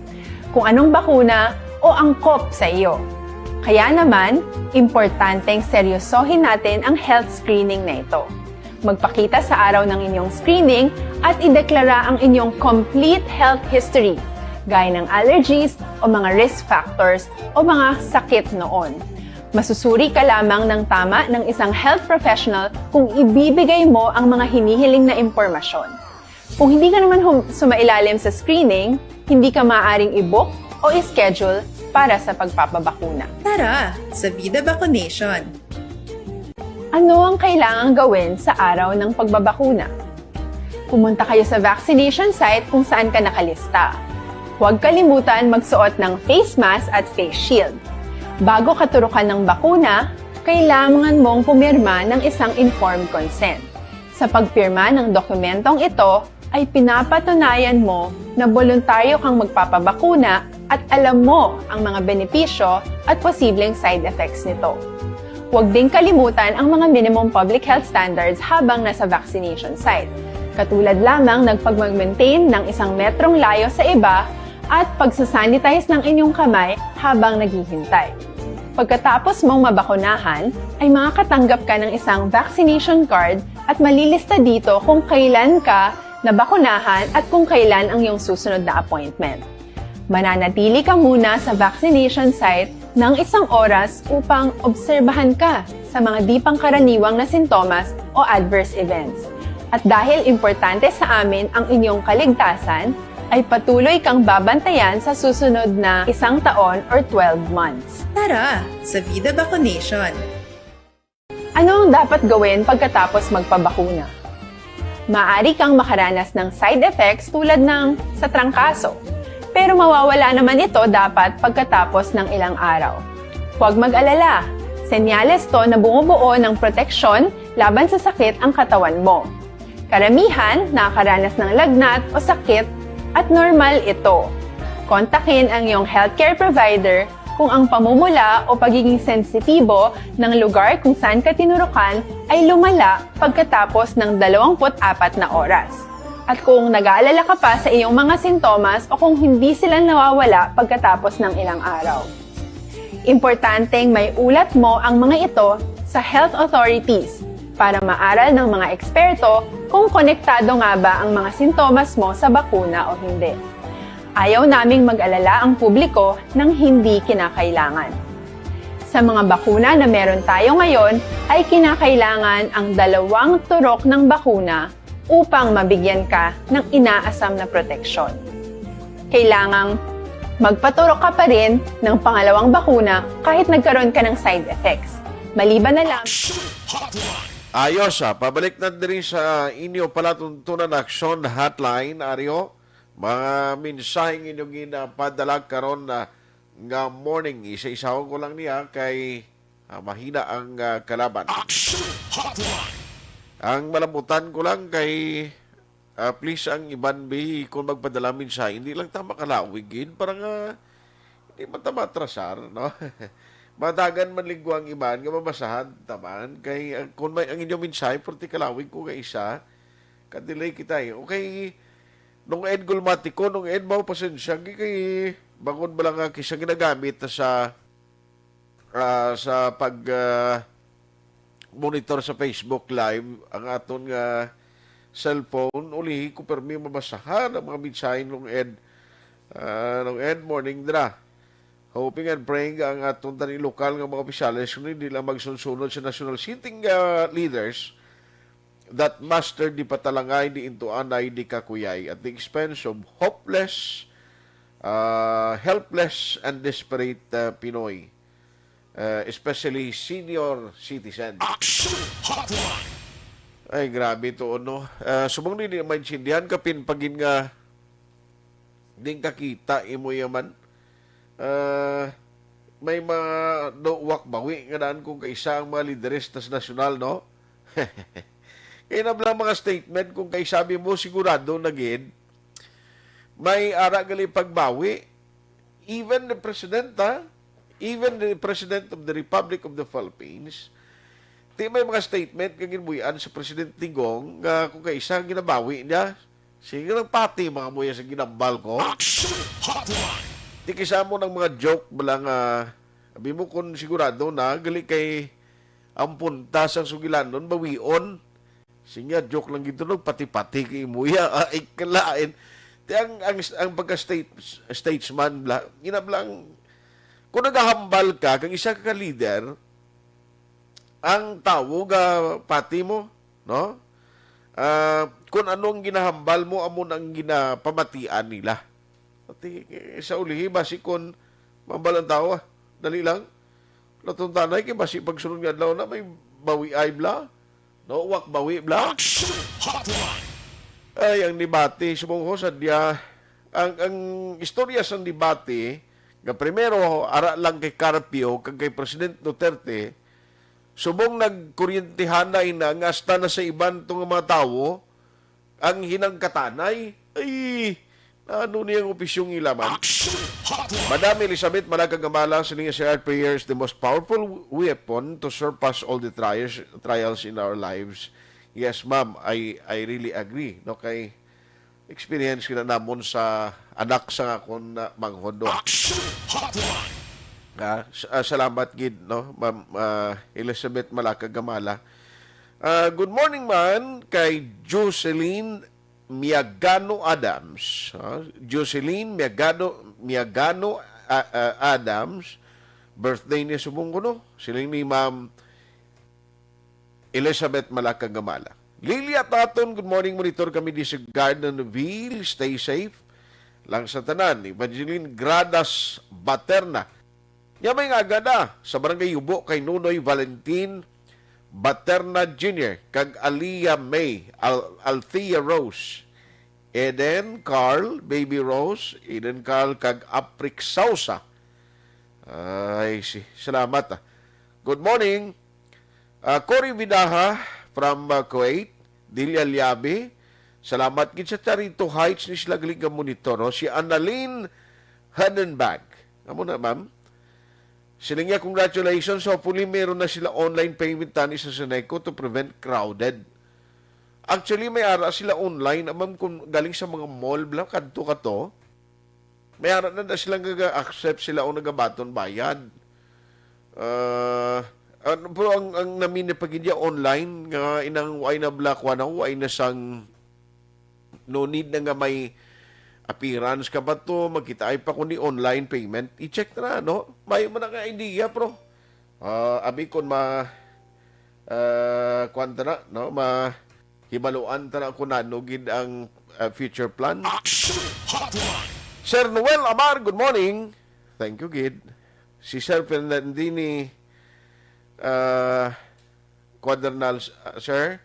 kung anong bakuna o angkop sa iyo. Kaya naman, importanteng seryosohin natin ang health screening na ito. Magpakita sa araw ng inyong screening at ideklara ang inyong complete health history, gaya ng allergies o mga risk factors o mga sakit noon. Masusuri ka lamang ng tama ng isang health professional kung ibibigay mo ang mga hinihiling na impormasyon. Kung hindi ka naman hum- sumailalim sa screening, hindi ka maaaring i-book o i-schedule para sa pagpapabakuna. Tara sa Vida Vaccination! Ano ang kailangang gawin sa araw ng pagbabakuna? Pumunta kayo sa vaccination site kung saan ka nakalista. Huwag kalimutan magsuot ng face mask at face shield. Bago katurukan ng bakuna, kailangan mong pumirma ng isang informed consent. Sa pagpirma ng dokumentong ito, ay pinapatunayan mo na boluntaryo kang magpapabakuna at alam mo ang mga benepisyo at posibleng side effects nito. Huwag ding kalimutan ang mga minimum public health standards habang nasa vaccination site, katulad lamang ng pagmag-maintain ng isang metrong layo sa iba at pagsasanitize ng inyong kamay habang naghihintay. Pagkatapos mong mabakunahan, ay makakatanggap ka ng isang vaccination card at malilista dito kung kailan ka nabakunahan at kung kailan ang iyong susunod na appointment. Mananatili ka muna sa vaccination site ng isang oras upang obserbahan ka sa mga di pangkaraniwang na sintomas o adverse events. At dahil importante sa amin ang inyong kaligtasan, ay patuloy kang babantayan sa susunod na isang taon or twelve months. Tara sa Vida Vaccination! Ano ang dapat gawin pagkatapos magpabakuna? Maaari kang makaranas ng side effects tulad ng sa trangkaso, pero mawawala naman ito dapat pagkatapos ng ilang araw. Huwag mag-alala, senyales to na bumubuo ng proteksyon laban sa sakit ang katawan mo. Karamihan nakakaranas ng lagnat o sakit at normal ito. Kontakin ang iyong healthcare provider kung ang pamumula o pagiging sensitibo ng lugar kung saan ka tinurukan ay lumala pagkatapos ng dalawampu't apat na oras. At kung nag-aalala ka pa sa iyong mga sintomas o kung hindi sila nawawala pagkatapos ng ilang araw. Importanteng may ulat mo ang mga ito sa health authorities para maaral ng mga eksperto kung konektado nga ba ang mga sintomas mo sa bakuna o hindi. Ayaw naming mag-alala ang publiko ng hindi kinakailangan. Sa mga bakuna na meron tayo ngayon, ay kinakailangan ang dalawang turok ng bakuna upang mabigyan ka ng inaasam na proteksyon. Kailangang magpaturok ka pa rin ng pangalawang bakuna kahit nagkaroon ka ng side effects. Maliban na lang Ayos, ah. Pabalik na diri sa inyo palatuntunan Aksyon Hotline, Ario. Mga mensaheng inyong ginapadala karon na nga morning, isa-isahon ko lang niya kay, ah, mahina ang, ah, kalaban. Action Hotline! Ang malamutan ko lang kay, ah, please ang iban, bi, kung magpadala mensahe, hindi lang ta makalawig gid para nga hindi man ta matrasar, no? Madagan man linggo ang iban nga mabasahan taman kay, ah, kung may ang inyong mensahe, perti kalawig ko nga isa, ka-delay kita, eh. Okay, Nung Ed Gulmatico, Nung Ed, mao pasensya, gi-, kay bangod ba lang nga kisa ginagamit ta sa, ah, sa pag, ah, monitor sa Facebook Live ang aton nga cellphone, ulihi ko permi mabasahan ang mga mensahe, Nung Ed. Ah, Nung Ed, morning dira. Hoping and praying nga ang aton tani lokal nga mga opisyales kundi di lang magsunsunod sa national sitting, ah, leaders that master di patalangay, di intuanay, di kakuyay at the expense of hopeless, ah, helpless and desperate, ah, Pinoy, ah, especially senior citizen. Action Hotline! Ay, grabe to, no? Ah, subong ni di maintindihan kapin pagin nga ding kakita imo yaman. Ah, may mga do-, wa bawi nga daan kung kaisa ang mga lideres tas nasyonal, no? Kaya na lang mga statement, kung kay sabi mo, sigurado na gid, may ara gali pagbawi. Even the president, ha? Even the president of the Republic of the Philippines, di may mga statement nga ginbuy-an sa President Digong nga kung kay isa ang ginabawi niya, sige lang pati mga muya sa ginambal ko. Action Hotline! Di kisa mo ng mga joke bala nga, abi mo kung sigurado na, gali kay ang punta sang sugilanon, bawion. Sinya, joke lang gito, no? Pati-pati kay muya, ah, ikalain. Ti ang, ang, ang pagka-state-, statesman, bla, ginablang, kung nagahambal ka, kag isa ka leader, ang tawo ga pati mo, no? Ah, kung ano ang ginahambal mo, amo na ang ginapamatian nila. Pati, eh, sa ulihi, basi kung mambal ang tawo, ah, dali lang. Latuntanay kay basi pagsunod nga adlaw na may bawi ay bla. No, wak bawi bla. Action Hotline! Ay, ang debate, subong ko, sadya, ang, ang istorya sang debate, nga primero, ara lang kay Carpio, kag kay President Duterte, subong nagkuryentehanay na nga hasta na sa iban to nga mga tawo, ang hinangkatanay. Ay, ano niya ang opisyong ilaman? Action Hotline! Madam Elizabeth Malacagamala, siling niya, "Sir, prayer is the most powerful weapon to surpass all the trials, trials in our lives." Yes, ma'am, I, I really agree. No, kay experience kita namon sa anak sa akon na manghod. Action Hotline! Ah, s-, ah, salamat gid, no, Ma'am, ah, Elizabeth Malacagamala. Ah, good morning man kay Jocelyn Miagano Adams. Ah, Jocelyn Miagano, Miagano, ah, ah, Adams. Birthday niya subong ko, no? Siling ni Ma'am Elizabeth Malacagamala. Lilia Taton, good morning. Monitor kami di sa Gardenville. Stay safe lang sa tanan. Evangeline Gradas Baterna. Nya may nga agada sa Barangay Yubo kay Nunoy Valentin Baterna Junior kag Alia May, Al-, Althea Rose, Eden Carl, Baby Rose, Eden Carl kag Aprik Sausa. Ay, si, salamat, ah. Good morning. Ah, Cory Vidaha from, ah, Kuwait, Delia Liabe, salamat gid sa Charito Heights ni sila galing nga monitor, no? Si Annalyn Hadenbag. Amo na, ma'am. Siling niya, "Congratulations. Hopefully, meron na sila online payment tani sa Seneco to prevent crowded." Actually, may ara sila online, ah, ma'am, kung galing sa mga mall, bla, kadto ka to. May ara na, na sila nga accept sila o nagabaton bayad. Ah, ano, pero ang, ang namini pa gid ya online nga inang way na bla, kuwan ako, way na sang no need na nga may appearance ka ba to, magkita ay pa kundi online payment, i-check na, no? May man nga idea, pro. Ah, abi kon ma-, ah, kuwan ta na, no? Ma-, hibaluan ta na kung nano gid ang, ah, future plan. Action Hotline! Sir Noel Amar, good morning. Thank you, gid. Si Sir Fernandini, ah, Quadernal, ah, sir,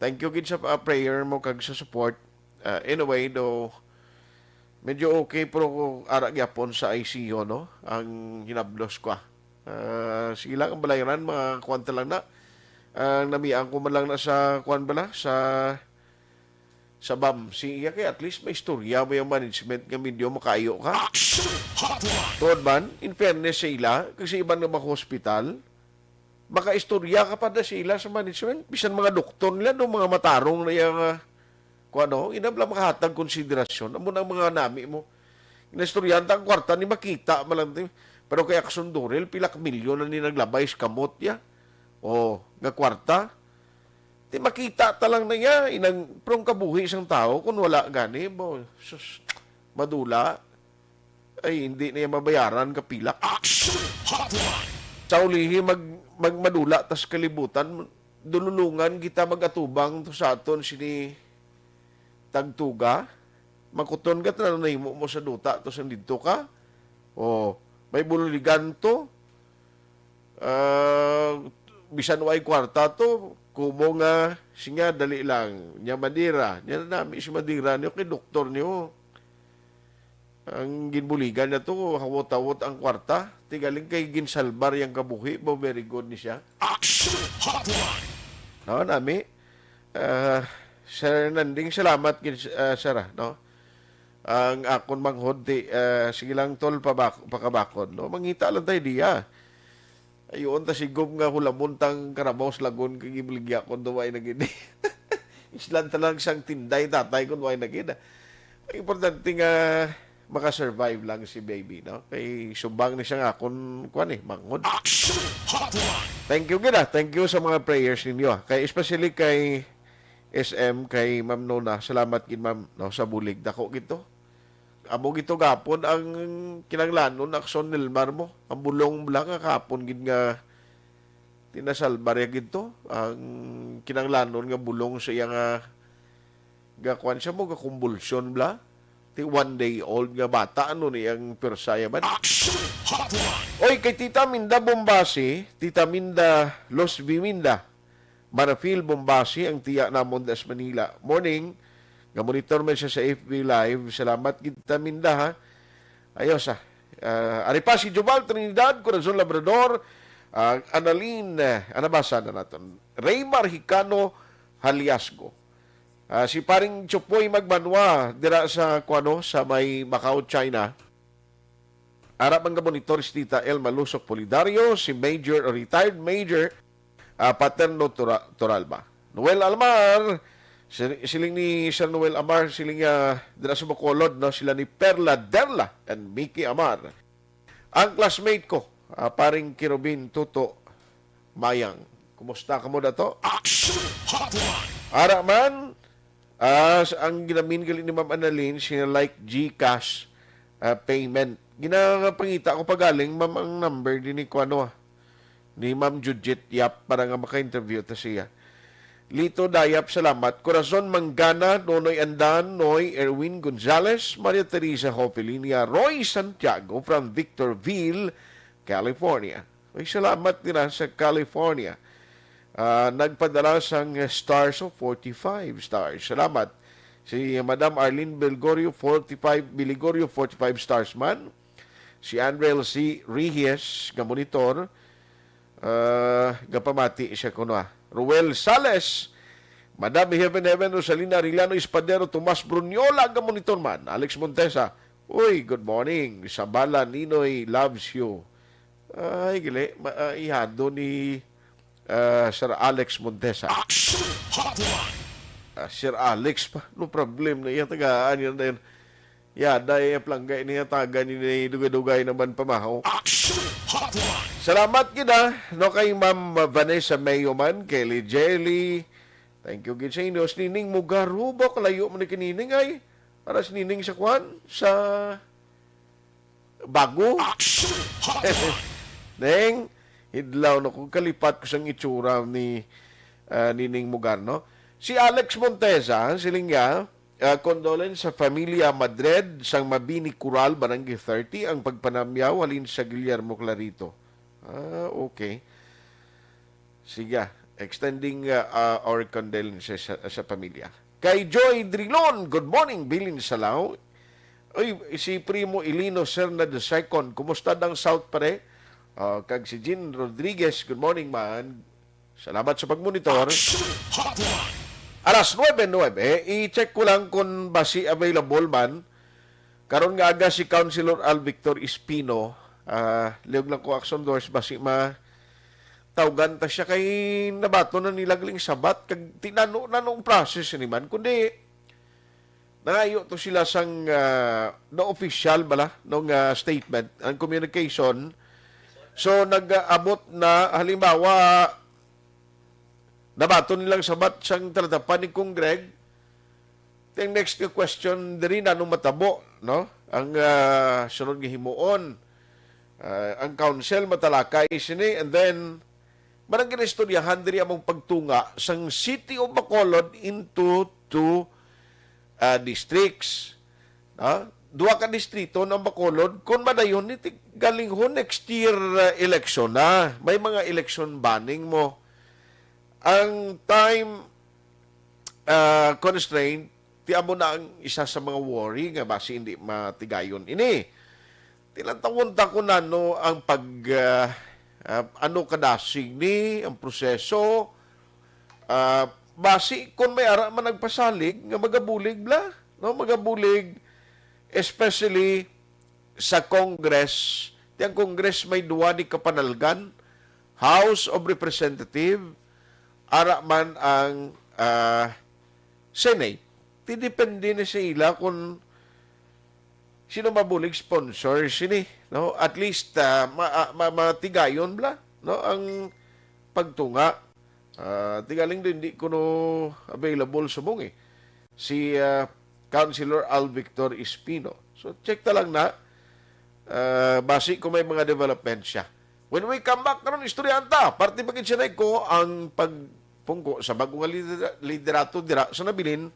thank you gid sa, ah, prayer mo kag sa support. Ah, anyway, do, medyo okay, pero ara gyapon sa I C U, no? Ang hinablos ko, ah. Ah, sige lang, ang balayran, mga kuwan ta lang na. Ang namian ko man lang na sa, kuwan bala, sa, sa bam. Si iya kay at least may istorya mo yung management nga medyo makaayo ka. Action Hotline! Tuod man, in fairness sa ila, kasi iban nga mga hospital, makaistorya ka pa na sila sa management. Bisan mga doktor nila, no, mga matarong na yung, ah, kung ano, inabla makahatag konsiderasyon. Amo na ang mga nami mo. Inaistoryahan ta ang kwarta ni makita man lang, ti. Pero kay Action Durel, pila ka milyon na ni naglabay sa kamot niya. O, nga kwarta. Ti makita ta lang na niya, inang prong kabuhi sang tao kung wala gani, bo, sus, madula. Ay, hindi na niya mabayaran ka pila. Action Hotline! Sa ulihi, mag-, magmadula tas kalibutan, dululungan kita mag-atubang to sa aton sini tagtuga. Makuton ka, tanan nahimo mo sa duta to sang didto ka. O, may buligan to. Ah, bisan way kwarta to, kumo nga, siya, dali lang. Nya madira. Nya nami si madira niyo kay doktor niyo. Ang ginbuligan na to, hawot-hawot ang kwarta. Ti galing kay ginsalbar yang kabuhi, ba, very good ni siya. Action Hotline. No, nami. Ah, Sir Nanding, salamat gid, ah, sir, ah, no. Ang akon manghod, ti, ah, sige lang, tol, pabak pakabakod, no. Mangita lang tayo diya. Ayun, ta sigom nga hulamon tang karabaw sa lagon kay gibaligya ko, duway na gid. Islan ta lang sang tinday tatay ko, duway na gid. Ang importante nga maka-survive lang si baby, no? Kay subang ni siya nga akon, kuwan eh, manghod. Action Hotline. Thank you gid, ah. Thank you sa mga prayers ninyo, ah. Kay especially kay S M, kay Ma'am Nona, salamat gid, ma'am, no, sa bulig. Dako gid to. Amo gid to gapon ang kinanglanon, Akson Nilmar, mo. Ang bulong lang nga kapon gid nga tinasalbar ya gid to. Ang kinanglanon nga bulong sa iya nga, nga kuwan siya mo, nga kumbulsyon bla. Ti one day old nga bata, ano ni ang pwersa ya man? Action Hotline. Oy, kay Tita Minda Bombasi, Tita Minda Los Viminda, Marafil Bombasi, ang tiya namon das Manila. Morning, nga monitor man siya sa F B Live. Salamat gid, Tita Minda, ha. Ayos, ah. Ah, ari pa si Jubal Trinidad, Corazon Labrador, ah, Annalyn, eh, anabasa na naton. Raymar Hicano Haliasgo. Ah, si paring Chupoy Magbanwa dira sa, kuano, sa may Macau, China. Ara man nga monitor si Tita Elma Lusok Polidario, si Major o retired Major, ah, Paterno Tura-, Turalba. Noel Almar, si-, siling ni Sir Noel Amar, siling niya dira sa Bacolod, no, sila ni Perla Derla and Mickey Amar. Ang classmate ko, ah, paring Kirubin Tuto Mayang. Kumusta kamo dato? Action Hotline. Ara man, ah, sa, ang ginamin gali ni Ma'am Annalyn, siya like GCash, ah, payment. Ginapangita ko pagaling, ma'am, ang number din ni kuano, ah, ni Ma'am Judith Yap para nga maka-interview ta siya. Lito Dayap, salamat. Corazon Mangana, Nonoy Andan, Noy Erwin Gonzalez, Maria Teresa Hopelinia, Roy Santiago from Victorville, California. Ay, salamat nila sa California. Ah, nagpadala sang stars of forty-five stars. Salamat. Si Madam Arlene Belgorio, forty-five, Biligorio, forty-five stars man. Si Andrel C. Rijes, nga monitor, ah, gapamati siya kuno, ah. Ruel Sales, Madam Heaven Heaven, Rosalina Arellano Espadero, Tomas Bruniola, nga monitor man. Alex Montesa, uy, good morning. Sabala Ninoy loves you. Ay, gali. Ma- ah, ihado ni, ah, Sir Alex Montesa. Action Hotline. Ah, Sir Alex pa. No problem na iya. Tagaan niya na yun. Yada, eh, plangga ini nga taga ni, ni dugay-dugay naman pamahaw. Action Hotline. Salamat gid, ah, no, kay Ma'am Vanessa Mayo man, Kelly Jelly. Thank you gid sa inyo. Si Nining Mugarubo, kalayo man ni kinining ay. Para si Nining sa kwan, sa Bago. Action Hotline. Neng, hidlaw na ko. Kalipat ko sang itsura ni, ah, Nining Mugar, no? Si Alex Montesa, siling niya, ah, condolence sa familia Madrid sang Mabini Coral, Barangay thirty, ang pagpanamyaw halin sa Guillermo Clarito. Ah, okay. Sige, extending, ah, ah, our condolences sa, sa pamilya. Kay Joy Drilon, good morning, Bilin Salaw. Uy, si Primo Ilino Serna the second, kumusta dang South, pare? Ah, kag si Jean Rodriguez, good morning, man. Salamat sa pagmonitor. Action Hotline. Alas nuebe nuebe, i-check ko lang kung basi available man. Karon nga aga si Councilor Al Victor Espino, ah, liog lang ko, Action Doors, basi ma tawgan ta siya kay nabaton na nila galing sabat kag tinano na nung process ni man, kundi nangayo to sila sang, ah, na official bala nung, ah, statement, ang communication. So nag-abot na, halimbawa, nabaton nilang sabat sang talatapan ni Kong Greg. Ang next nga question diri, nanong matabo, no? Ang, ah, sunod nga himuon, ah, ang council matalakay sini, and then barang ginaistoryahan diri among pagtunga sang City of Bacolod into two, ah, districts. Ah, duha ka distrito ng Bacolod, kung madayon ni ti-, galing ho next year, ah, election na. May mga election banning mo. Ang time, ah, constraint, Ti amo na ang isa sa mga worry nga basi hindi matigayon ini. Tilantawon ta kung ano ang pag, ah, ah, ano kadasig ni ang proseso. Ah, basi kung may ara man nagpasalig nga magabulig bla, no? Magabulig, especially sa Congress. Ti ang Congress may duwa ni kapanalgan, House of Representative, ara man ang, ah, Senate. Ti depende ni sa ila kung sino mabulig sponsor sini, no? At least, ah, ma-, ah, ma-, matigayon bla, no? Ang pagtunga, ah, tigaling din di kuno available subong eh. Si, ah, Councilor Al Victor Espino. So, check ta lang na, ah, basi kung may mga development siya. When we come back karon, istoryahan ta, parte pa gid siya na ko ang pagpungko sa bag-o nga lidera-, liderato dira sa nabilin,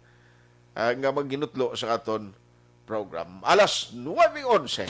ah, nga maghinutlo sa aton program. Alas nuebe onse.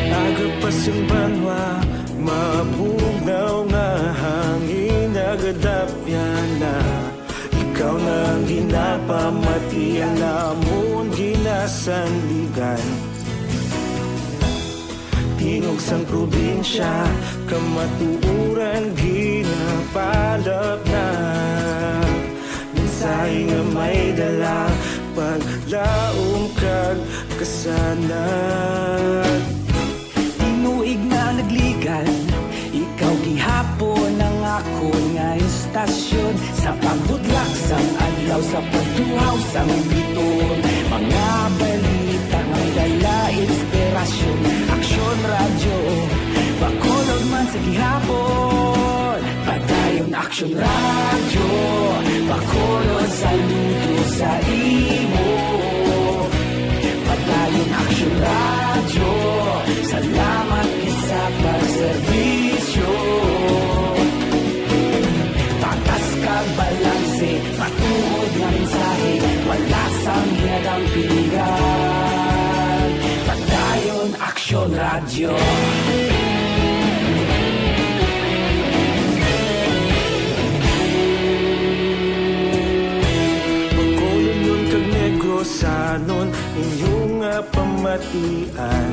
Aga pa sing banwa, mabugnaw nga hangin nagadapyan na. Ikaw na ang ginapamatian namon ginasandigan. Tingog sang probinsya, kamatuoran ginapalapnag. Mensahe nga may dala, paglaom kag kasanag. Tinuig na nagligan, ikaw gihapon ang akon nga istasyon. Sa pagbudlak sang adlaw, sa pagtuhaw sang biton, mga balita nga may dala inspirasyon. Aksyon Radyo, Bacolod man sa gihapon. Padayon Aksyon Radyo, Bacolod, saludo sa imo. Padayon Aksyon Radyo, salamat gid sa pagserbisyo. Patas kag balanse, matuod nga mensahe, wala sang ginadampingan. Padayon Aksyon Radyo. Bacolod kag Negrosanon, inyo nga pamatian.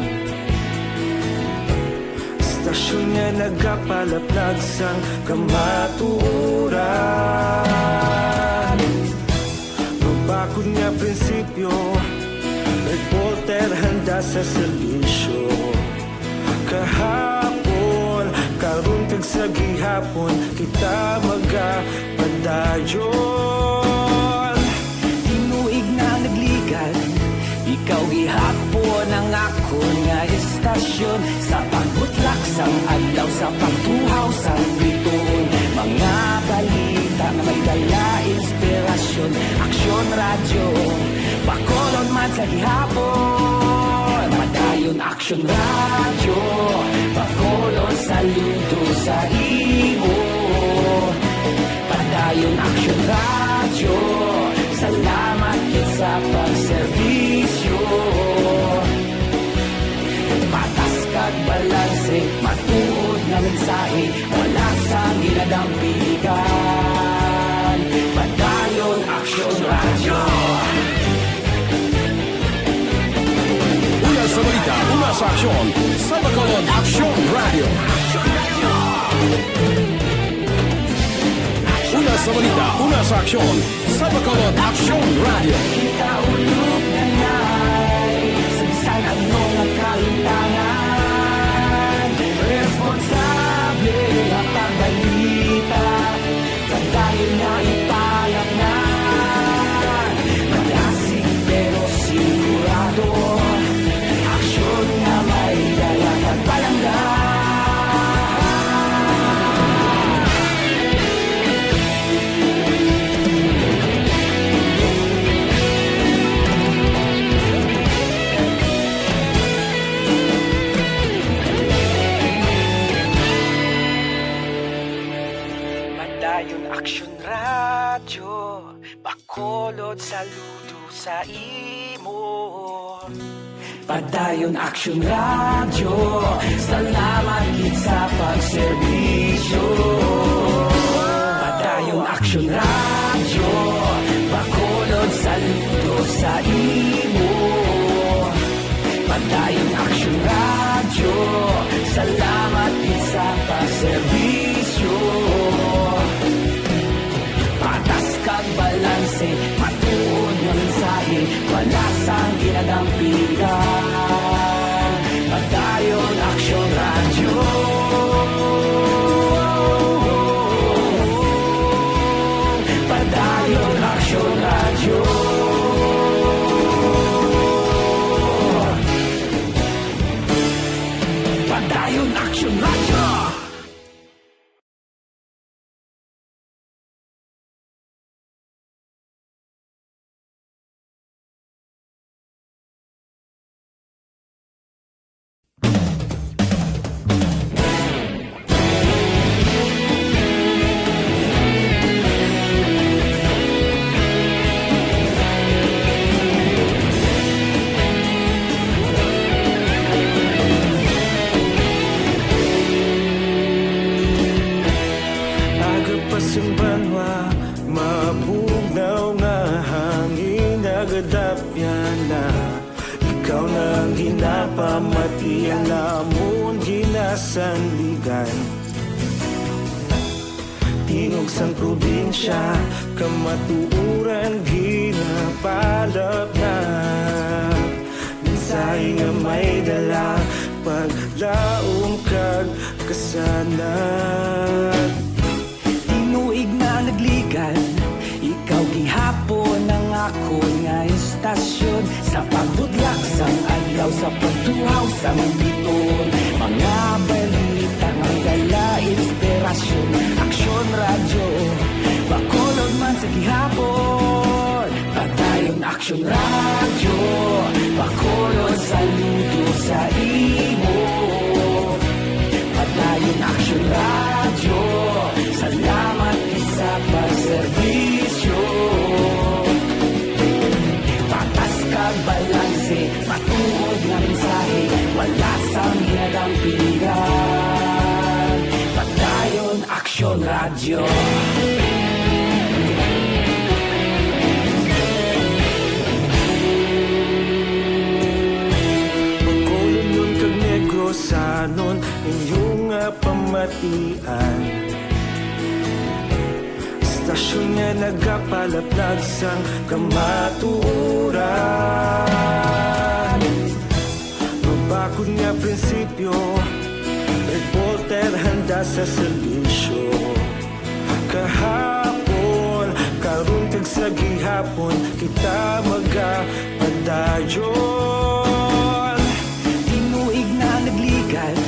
Istasyon nga nagapalaplag sang kamatuoran. Mabakod nga prinsipyo, reporter handa sa serbisyo. Kahapon, karon kag sa gihapon, kita magapadayon. Tinuig na nagligan, ikaw gihapon ang akon nga istasyon. Sa pagbutlak sang adlaw, sa pagtuhaw sang biton, mga balita nga may dala inspirasyon. Aksyon Radyo, Bacolod man sa gihapon. Padayon Aksyon Radyo, Bacolod, saludo sa imo. Padayon Aksyon Radyo, salamat gid sa pagserbisyo. Patas kag balanse, matuod nga mensahe, wala sang ginadampingan. Padayon Aksyon Radyo. Una sa balita, una sa aksyon, sa Bacolod Aksyon Radyo. Una sa balita, una sa aksyon, sa Bacolod Aksyon Radyo. Kita ulog na nai, sa bisan ano nga kahimtangan, responsable nga pagbalita, padayon nga ipalapngan. Malasig pero sigurado, aksyon nga may dala kag palangga. Bacolod, saludo sa imo. Padayon Aksyon Radyo, salamat gid sa pagserbisyo. Padayon Aksyon Radyo, Bacolod, saludo sa imo. Padayon Aksyon Radyo, salamat gid sa pagserbisyo. Patas kag balanse, matuod nga mensahe, wala sang ginadampigan. Padayon Aksyon Radyo. Padayon Aksyon Radyo. Padayon Aksyon Radyo. Aga pa sing banwa, mabugnaw nga hangin nagadapyan na. Ikaw na ang ginapamati, ang amon ginasandigan. Tingog sang probinsya, kamatuoran ginapalapnap. Mensahe nga may dala, paglaom kag kasanag. Tinuig na nagligan, ikaw gihapon ang akon nga istasyon. Sa pagbutlak sang adlaw, sa pagtuhaw sang biton, mga balita nga may dala inspirasyon. Aksyon Radyo, Bacolod man sa gihapon. Padayon Aksyon Radyo, Bacolod, saludo sa imo. Padayon Aksyon Radyo, salamat gid sa pagserbisyo. Patas kag balanse, matuod nga mensahe, wala sang ginadampigan. Padayon Aksyon Radyo. Bacolodnon kag Negrosanon, inyo nga pamatian. Istasyon nga nagapalaplag sang kamatuoran. Mabakod nga prinsipyo, reporter handa sa serbisyo. Kahapon, karon kag sa gihapon, kita magapadayon. Tinuig na nagligan,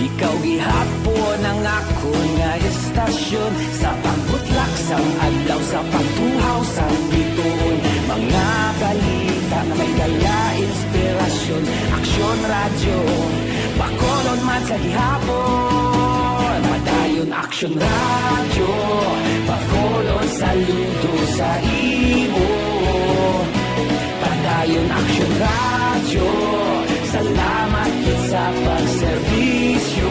ikaw gihapon ang akon nga istasyon. Sa pagbutlak sang adlaw, sa pagtuhaw sang biton, mga balita nga may dala inspirasyon. Aksyon Radyo, Bacolod man sa gihapon. Padayon Aksyon Radyo, Bacolod, saludo sa imo. Padayon Aksyon Radyo, salamat gid sa pagserbisyo.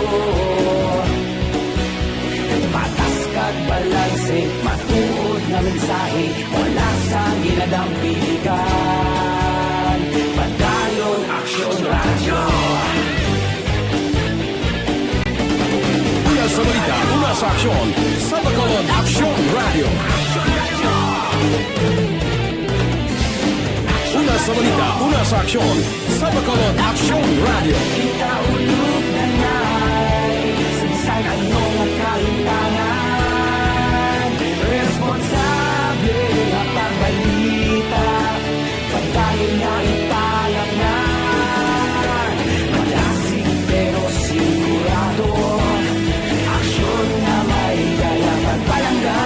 Patas kag balanse, matuod nga mensahe, wala sang ginadampigan. Padayon Aksyon Radyo. Una sa balita, una sa aksyon, sa Bacolod Aksyon Radyo. Una sa balita, una sa aksyon, sa Bacolod Aksyon Radyo. Kita ulog na nay, sa bisan ano nga kahimtangan, responsable nga pagbalita, padayon na ipalangnan. Malasig pero sigurado, aksyon nga may dala pagpalangga.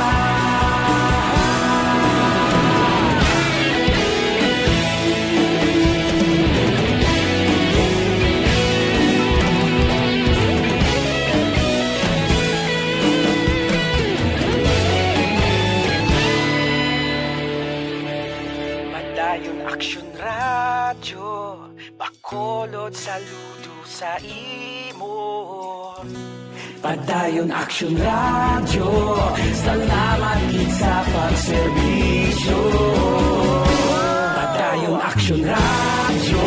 sa imo. Padayon Action Radio, salamat gid sa pagserbisyo. Padayon Action Radio,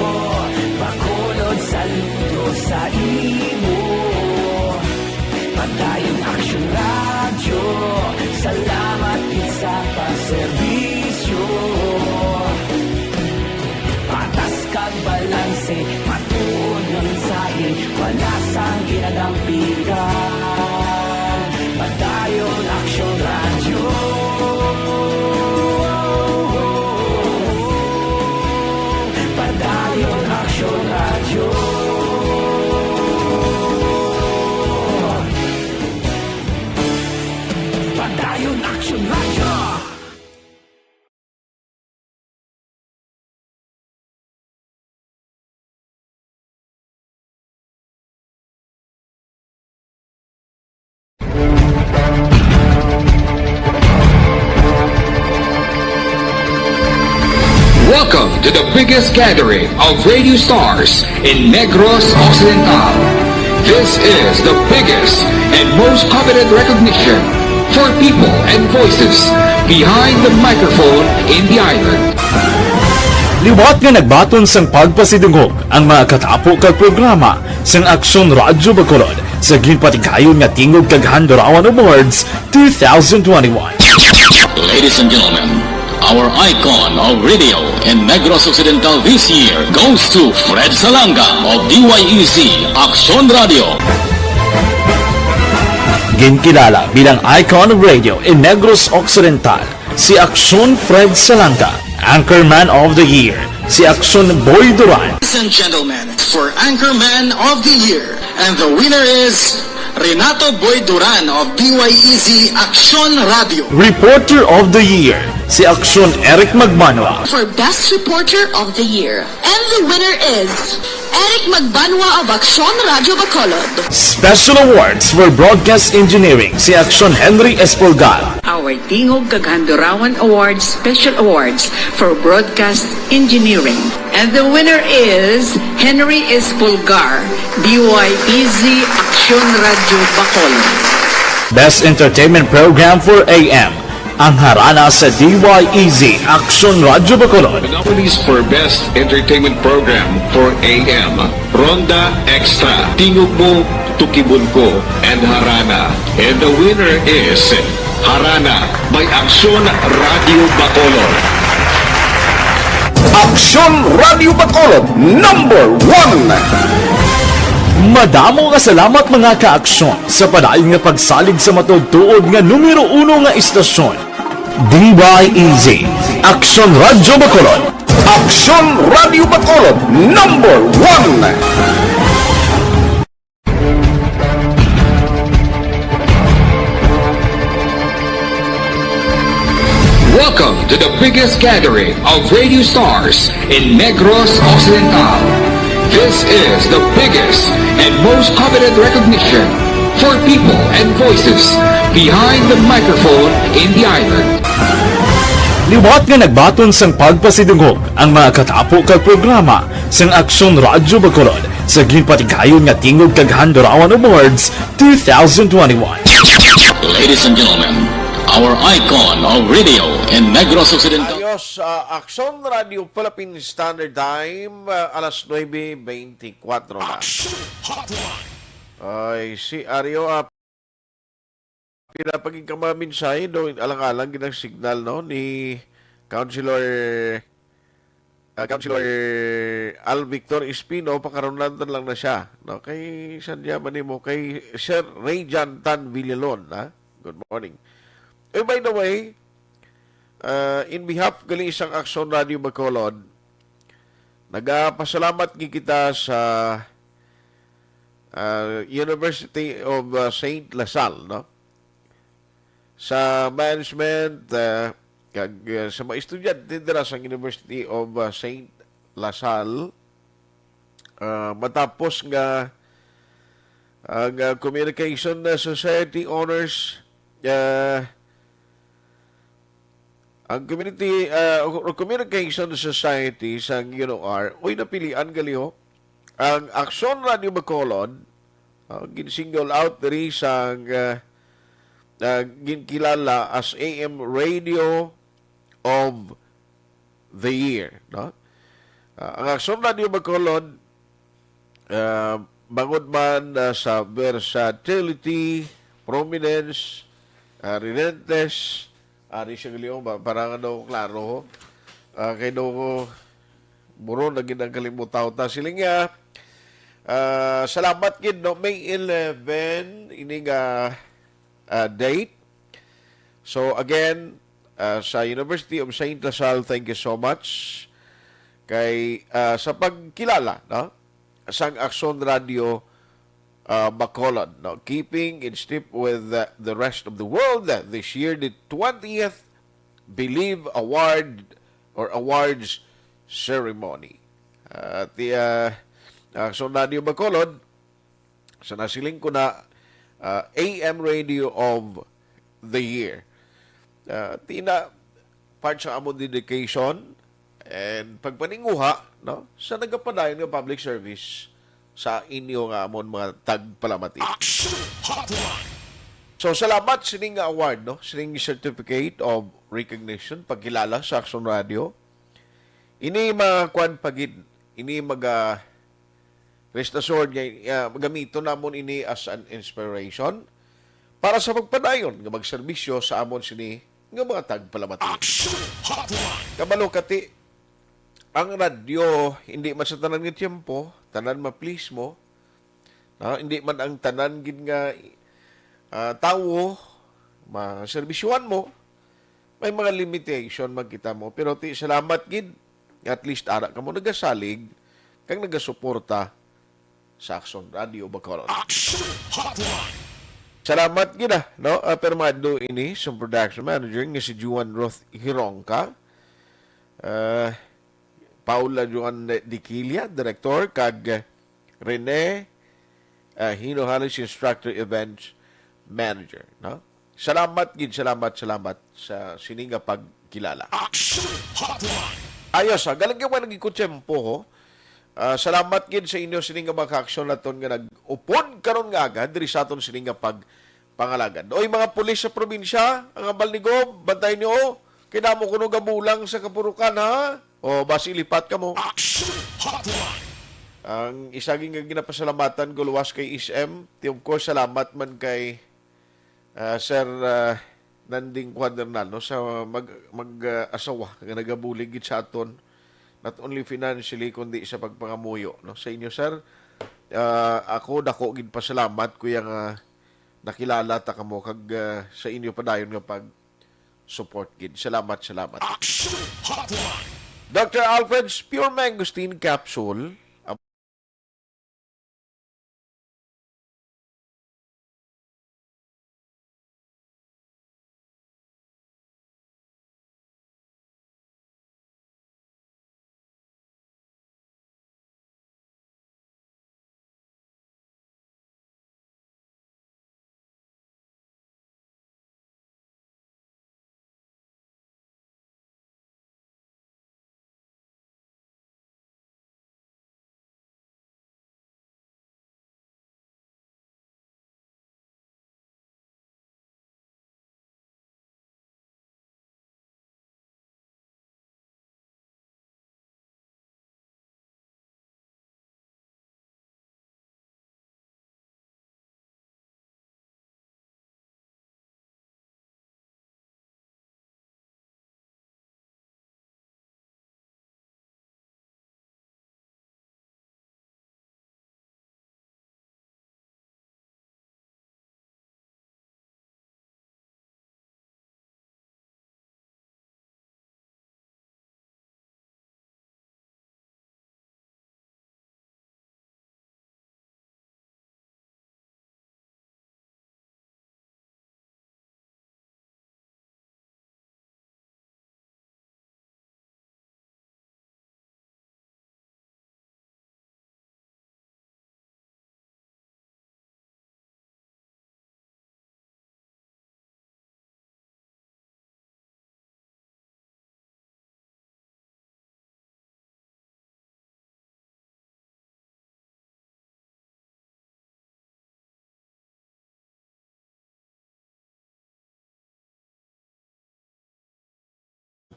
Bacolod, saludo sa imo. Padayon Action Radio, salamat gid sa pagserbisyo. Patas kag balanse, matuod nga mensahe, wala sang ginadampigan. Padayon Action Radio. Padayon Action Radio. Padayon Action Radio. Welcome to the biggest gathering of radio stars in Negros Occidental. This is the biggest and most coveted recognition for people and voices behind the microphone in the island. Liwat nga nagbaton sang pagpasidungog ang mga katapo kag programa sang Aksyon Radyo Bacolod sa ginpatigayon nga Tingog kag Handurawan Awards two thousand twenty-one. Ladies and gentlemen, our icon of radio in Negros Occidental this year goes to Fred Salanga of D Y E Z Aksyon Radio. Ginkilala bilang icon of radio in Negros Occidental si Aksyon Fred Salanga, Anchorman of the Year si Aksyon Boy Duran. Ladies and gentlemen, for Anchorman of the Year, and the winner is Renato Boy Duran of D Y E Z Aksyon Radio. Reporter of the Year si Aksyon Eric Magbanwa. For Best Reporter of the Year, and the winner is Eric Magbanwa of Aksyon Radio Bacolod. Special Awards for Broadcast Engineering si Aksyon Henry Espolgar. Our Tingog kag Handurawan Awards Special Awards for Broadcast Engineering. And the winner is Henry Espolgar, D Y E Z Aksyon Radio Bacolod. Best Entertainment Program for A M, ang Harana sa D Y E Z Aksyon Radio Bacolod. The nominees for Best Entertainment Program for A M, Ronda Extra, Tingog Mo, Tukibon Ko, and Harana. And the winner is Harana by Aksyon Radio Bacolod. Aksyon Radio Bacolod, number one. Madamo nga salamat, mga ka-aksyon, sa padayon nga pagsalig sa matuod-tuod nga numero uno nga istasyon. D Y E Z, Aksyon Radyo Bacolod. Aksyon Radyo Bacolod, number one. Welcome to the biggest gathering of radio stars in Negros Occidental. This is the biggest and most coveted recognition for people and voices behind the microphone in the island. Liwat nga nagbaton sang pagpasidungog ang mga katapo kag programa sang Aksyon Radyo Bacolod sa ginpatigayon nga Tingog kag Handurawan Awards two thousand twenty-one. Ladies and gentlemen, our icon of radio in Negros Occidental. Ayos, ah, Aksyon Radio Philippine Standard Time, ah, alas nuebe beintikwatro na. Action Hotline. Ay, si Ario, ah, pila pa gid ka mga mensahe, do, alang-alang gid ang signal, no, ni Councilor, ah, Councilor Al Victor Espino, pakarunlantan lang na siya, no? Kay saan niya man nimo? Kay Sir Rayjan Tan Villalon, ha? Good morning. Eh, by the way, ah, in behalf gali sang Aksyon Radio Bacolod, nagapasalamat gid kita sa, ah, University of, ah, Saint La Salle, no? Sa management, ah, kag, ah, sa mga estudyante dira sa University of, ah, Saint La Salle, ah, matapos nga ang, ah, Communication Society Honors, ah, ang community, ah, o Communication Society sa U N O R, uy, napilian gali, ho. ang Aksyon Radio Bacolod, ah, gin-single out diri sang, ah, ah, ginkilala as A M Radio of the Year, no? Ah, ang Aksyon Radio Bacolod, ah, bangod man, ah, sa versatility, prominence, ah, relentless, ari siya gali, oh, ba-, para nga daw klaro, oh. Ah, kay daw ko, buro na gid ang kalimutaw ta. Siling niya, ah, salamat gid, no? May eleven, ini nga, ah, date. So, again, ah, sa University of Saint La Salle, thank you so much kay, ah, sa pagkilala, no, sang Aksyon Radio, ah, Bacolod, no? Keeping in step with, uh, the rest of the world, uh, this year, the twentieth Believe Award or Awards Ceremony. Ah, ti, ah, Aksyon Radio Bacolod, sa nasiling ko na, ah, A M Radio of the Year. Ah, ti na part sa amon dedication and pagpaninguha, no, sa nagapadayon nga public service sa inyo nga amon mga tagpalamati. Action Hotline. So, salamat sining nga award, no, sining certificate of recognition, pagkilala sa Aksyon Radio. Ini makuan pa gid, ini maga rest assured nga, ah, gamiton namon ini as an inspiration para sa pagpadayon nga magserbisyo sa amon sini nga mga tagpalamati. Action Hotline. Kabalo ka ti, ang radyo, hindi man sa tanan nga tiyempo, tanan ma-please mo, no? Hindi man ang tanan gid nga, ah, tawo maserbisyuhan mo, may mga limitation man kita mo. Pero ti, salamat gid, at least ara kamo nagasalig kag nagasuporta sa Aksyon Radio Bacolod. Action Hotline. Salamat gid, ah, no? Ah, pirmado ini sa production manager nga si Juan Roth Hironca, ah, Paula Joan Diquilia, director, kag Rene, ah, Hinohalis, instructor, events manager, no? Salamat gid, salamat, salamat sa sini nga pagkilala. Action Hotline. Ayos, ah, galing kay wala gid ko tiyempo, ho. Ah, salamat gid sa inyo sini nga mga kaaksyon naton nga nag-upod karon nga aga diri sa aton sini nga pagpangalagan. Oy, mga pulis sa probinsya, ang hambal ni Gob, bantayan niyo, oh, kay damo kuno gabulang sa kapurukan, ha? O, basi lipat kamo. Action Hotline. Ang isa gid nga ginapasalamatan ko luwas kay S M, ti, of course, salamat man kay, ah, Sir, ah, Nanding Cuadernal, no, sa mag-, mag-, ah, asawa nga nagabulig gid sa aton, not only financially, kundi sa pagpangamuyo, no, sa inyo, sir. Ah, ako, dako gid pasalamat, kuya, nga nakilala ta kamo kag, ah, sa inyo padayon nga pag-support gid. Salamat, salamat. Action Hotline. Doctor Alfred's Pure Mangosteen Capsule.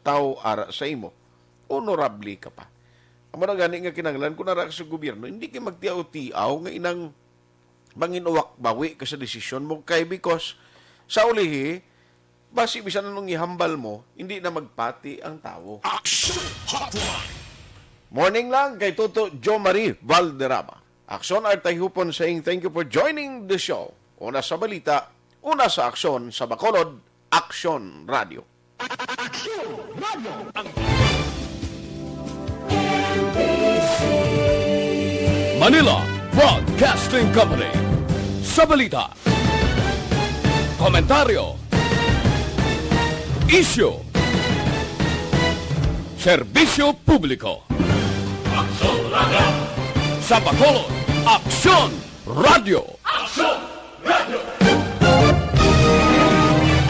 tawo ara sa imo. Honorable ka pa. Amo na gani nga kinahanglan, kung ara ka sa gobyerno, hindi kay magtiaw-tiaw nga inang manginuwak bawi ka sa desisyon mo, kay because sa ulihi, basi bisan anong ihambal mo, hindi na magpati ang tawo. Action Hotline. Morning lang kay Toto Jo Marie Valderrama. Aksyon Artay Hupon saying thank you for joining the show. Una sa balita, una sa aksyon, sa Bacolod, Aksyon Radio. Aksyon Radio. Manila Broadcasting Company. Sa balita, komentaryo, isyu, serbisyo publiko. Aksyon Radio. Sa Bacolod, Aksyon Radio.